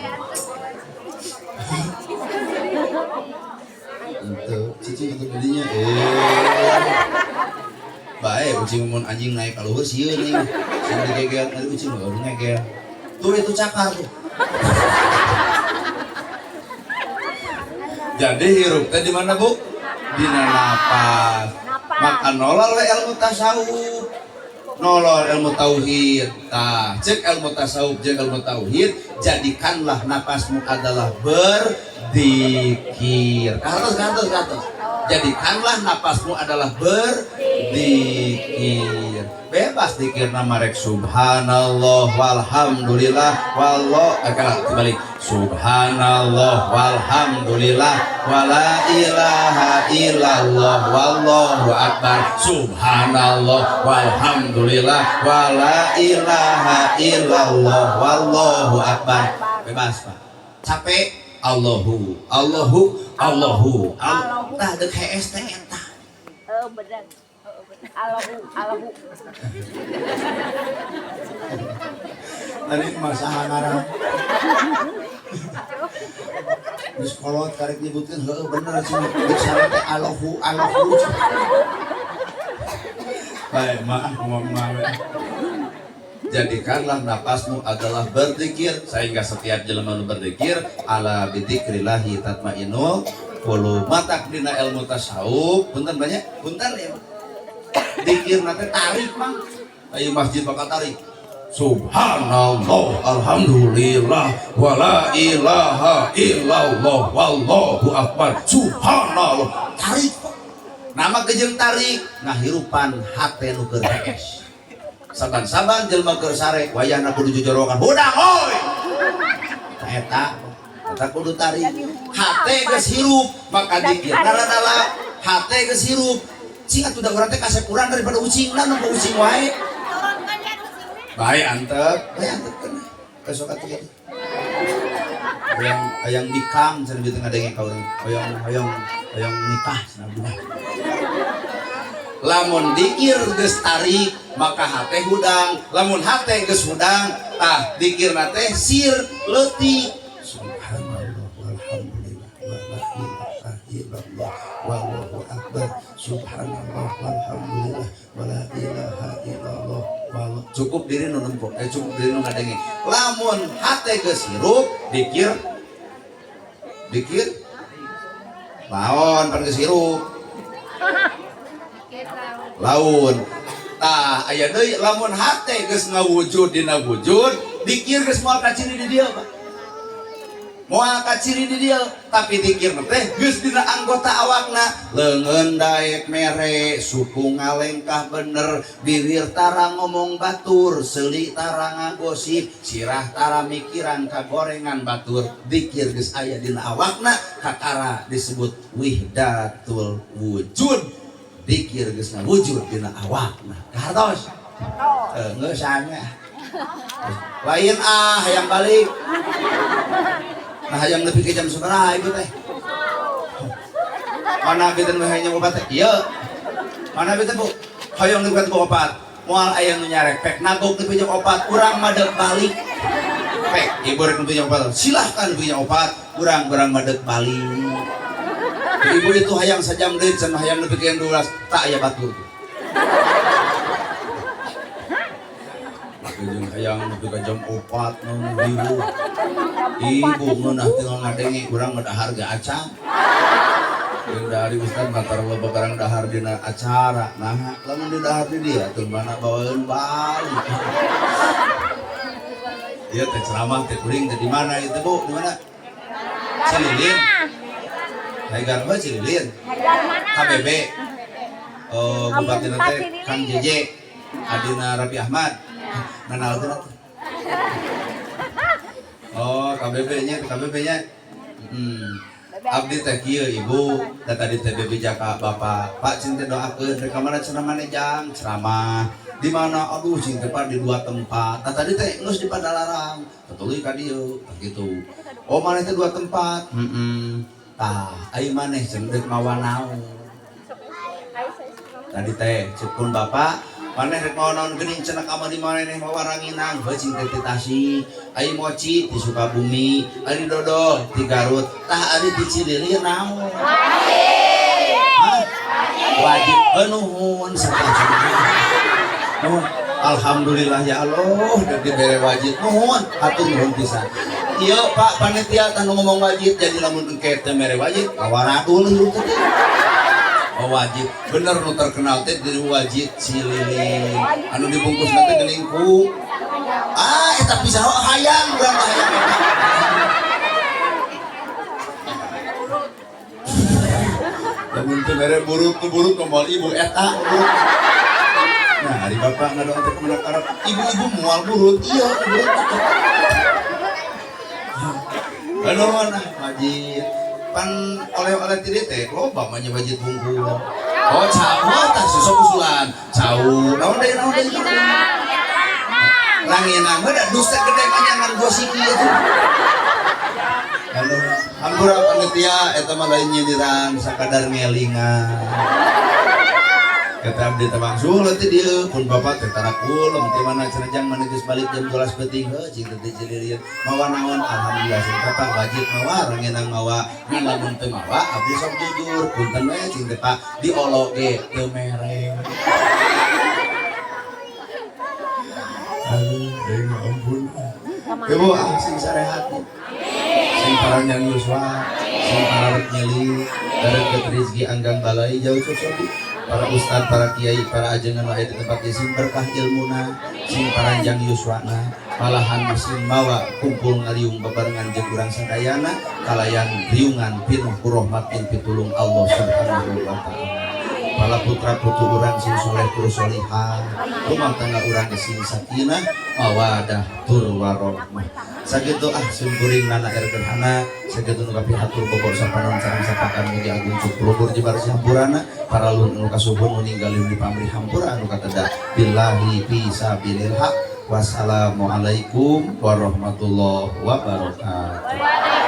Ente cicing atuh didinya. Bae ucing mun anjing naik ka luhur sieun nih. Sieun digeger ari ucing mah udah ngeger. Tuh itu cakar tuh. Jadi hirup teh di mana, Bu? Dina napas. Maka nolol we ilmu tasawuf. Nolol ilmu tauhid. Tah, cek ilmu tasawuf jeung ilmu tauhid, jadikanlah napasmu adalah berzikir. Kahartos, kahartos, kahartos. Jadikanlah napasmu adalah berzikir. Bebas dikir nama rek subhanallah walhamdulillah wallah kalah dibalik subhanallah walhamdulillah wala ilaha illallah wallahu akbar subhanallah walhamdulillah wala ilaha illallah wallahu akbar. Bebas, Pak. Capek Allahu Allahu Allahu. Tah deuk HS teh eta. Heeh, bener. Allahu Allahu. Tadi masalah ngarang. Geus kolot karek nyebutkeun heueuh bener cenah deuk sare teh Allahu Allahu. Bae maaf ngomong we. Jadikanlah napasmu adalah berzikir sehingga setiap jelema nu berzikir ala bidzikrillahi tatmainul qulub. Matak dina ilmu tasawuf punten banyak punten ya. Dikir nanti tarik mang. Ayo masjid bakal tarik. Subhanallah alhamdulillah wala ilaha illallah wallahu akbar. Subhanallah tarik. Nama kejeng tarik ngahirupan hate nu keur hees. Saban-saban jelema keur sare wayahna kudu jojorokan. Hudang hoi. Eta eta kudu tarik. Hate geus hirup maka dikir daladala hate geus hirup. Cing atuh da urang teh kasep urang daripada ucingna nu ucing wae. Bae antep, bae antep kan. Besok atuh kitu. Hayang hayang bikang cenah di tengah denge ka urang. Hayang hayang hayang nikah cenah bunga. Lamun dikir geus tarik maka hate hudang, lamun hate geus hudang tah dikirna teh sir leutik. Subhanallah walhamdulillah wala ilaha illallah wallahu akbar. Subhanallah walhamdulillah wala ilaha illallah. Cukup diri nu nempo, cukup diri nu ngadenge. Lamun hate geus hirup dikir dikir laon pan geus hirup. Laun tah aya deui lamun hate geus ngawujud dina wujud dikir geus moal kaciri di dieu, Pak. Moal kaciri di dieu, tapi dikir teh geus dina anggota awakna, leungeun daek mere, suku ngalengkah bener, bibir tara ngomong batur, seuli tara ngagosip, sirah tara mikiran kagorengan batur, dikir geus aya dina awakna, kakara disebut wihdatul wujud. Dikir geus ngawujud dina awakna. Kahartos? Geus nya. Lain ah hayang balik. Nah hayang nepi ke jam sabaraha ieu teh? Mana beten we hayang opat teh? Ieu. Mana beten Bu? Hayang nepi ka opat. Moal aya nu nyarek pek nagok nepi jam opat, urang madeg balik. Pek ibu rek nepi jam opat. Silahkan nepi jam opat, urang madeg balik. Ibu itu hayang sajam deui cenah hayang nepi ka jam 12, tak aya batur. Jeung hayang nepi ka jam 4 naon ibu. Ibu ngeunah teu ngadenge urang mah dahar ge acan. Jeung dari ustad mah tara loba barang dahar dina acara. Nah, lamun di dahar di dia teu mana bawaeun balik. Ieu teh ceramah teh kuring teh di mana ieu teh Bu? Di mana? Cililin. Hagar mah Cililin. KBB. Bupati teh Kang JJ. Adina Rapi Ahmad. Ngenalkeun atuh. Oh, KBB nya, KBB nya. Abdi teh kieu, Ibu, da tadi teh bebeja ka Bapak. Pak, cing teh doakeun, rek ka mana cenah maneh, Jang? Ceramah. Di mana? Aduh, cing teh, Pak, di dua tempat. Tah, tadi teh geus di Padalarang. Tuluy ka dieu, tah gitu. Oh, maneh teh dua tempat. Heeh. Tah, ai maneh cenah deuk mawa naon? Tadi teh cek pun Bapak, maneh rek mawa naon geuning cenah ka di maneh mawa ranginang, heuh cing teh ti Tasik, ai moci di Sukabumi, ari dodol di Garut. Tah, ari di Cililin naon? Wajib. Wajib. Heuh, nuhun sakali. Nuhun. Alhamdulillah ya Allah, udah dibere wajib. Nuhun, hatur nuhun pisan. Ieu Pak panitia tah nu ngomong wajib, jadi lamun engke teh mere wajib, kawaradul hirup teh. Oh, wajib bener nu terkenal teh dari wajib Cililin anu dibungkus nanti geuning ku ah eta bisa hayang urang mah, hayang eta. Lamun teu mere buruk tuh buruk moal ibu eta buruk. Nah, hari bapak ngadoa teh kumaha karep ibu-ibu moal burut, iya burut. Aduh, nah wajib pan oleh-oleh ti dieu teh loba mah nya wajib bungkul. Oh, cau tah susah usulan. Cau, naon deui, naon deui? Ranginang mah da dusta gede mah ngan gosip ieu tuh. Aduh, hampura panitia, eta mah lain nyindiran, sakadar ngelingan. Kata abdi teh wangsul teh dieu pun bapak teh tarakul ti mana cenah, Jang, maneh geus balik jam 12 peuting, heuh cing teh Cililin mawa naon? Alhamdulillah sing Bapak wajib mawa ranginang, mawa ngan lamun teu mawa abdi sok jujur punten we cing teh, Pak, diolo ge teu mere. Aduh, ya ampun. Ibu ah sing sarehat. Sing paranjang yuswa, sing pararek nyeli, dareket rezeki anggang balai jauh sosobi. Para ustad, para kiai, para ajengan wae di tempat ieu sing berkah ilmuna, sing paranjang yuswana, malahan sing mawa kumpul ngaliung bebarengan jeung urang sadayana kalayan riungan pinuh ku rahmat pitulung Allah Subhanahu wa taala. Para putra putu urang sing soleh tur solihah, rumah tangga urang sing sakinah mawadah tur warohmah. Sakitu ah simkuring nana er gerhana, sakitu nu kapihatur bobor sapanon sareng sapakan, mugi agung cukur jebar hampurana para luhur nu kasuhun, nu ninggalin di pamrih hampura anu kateda billahi fi sabilil haq. Wassalamualaikum warahmatullahi wabarakatuh.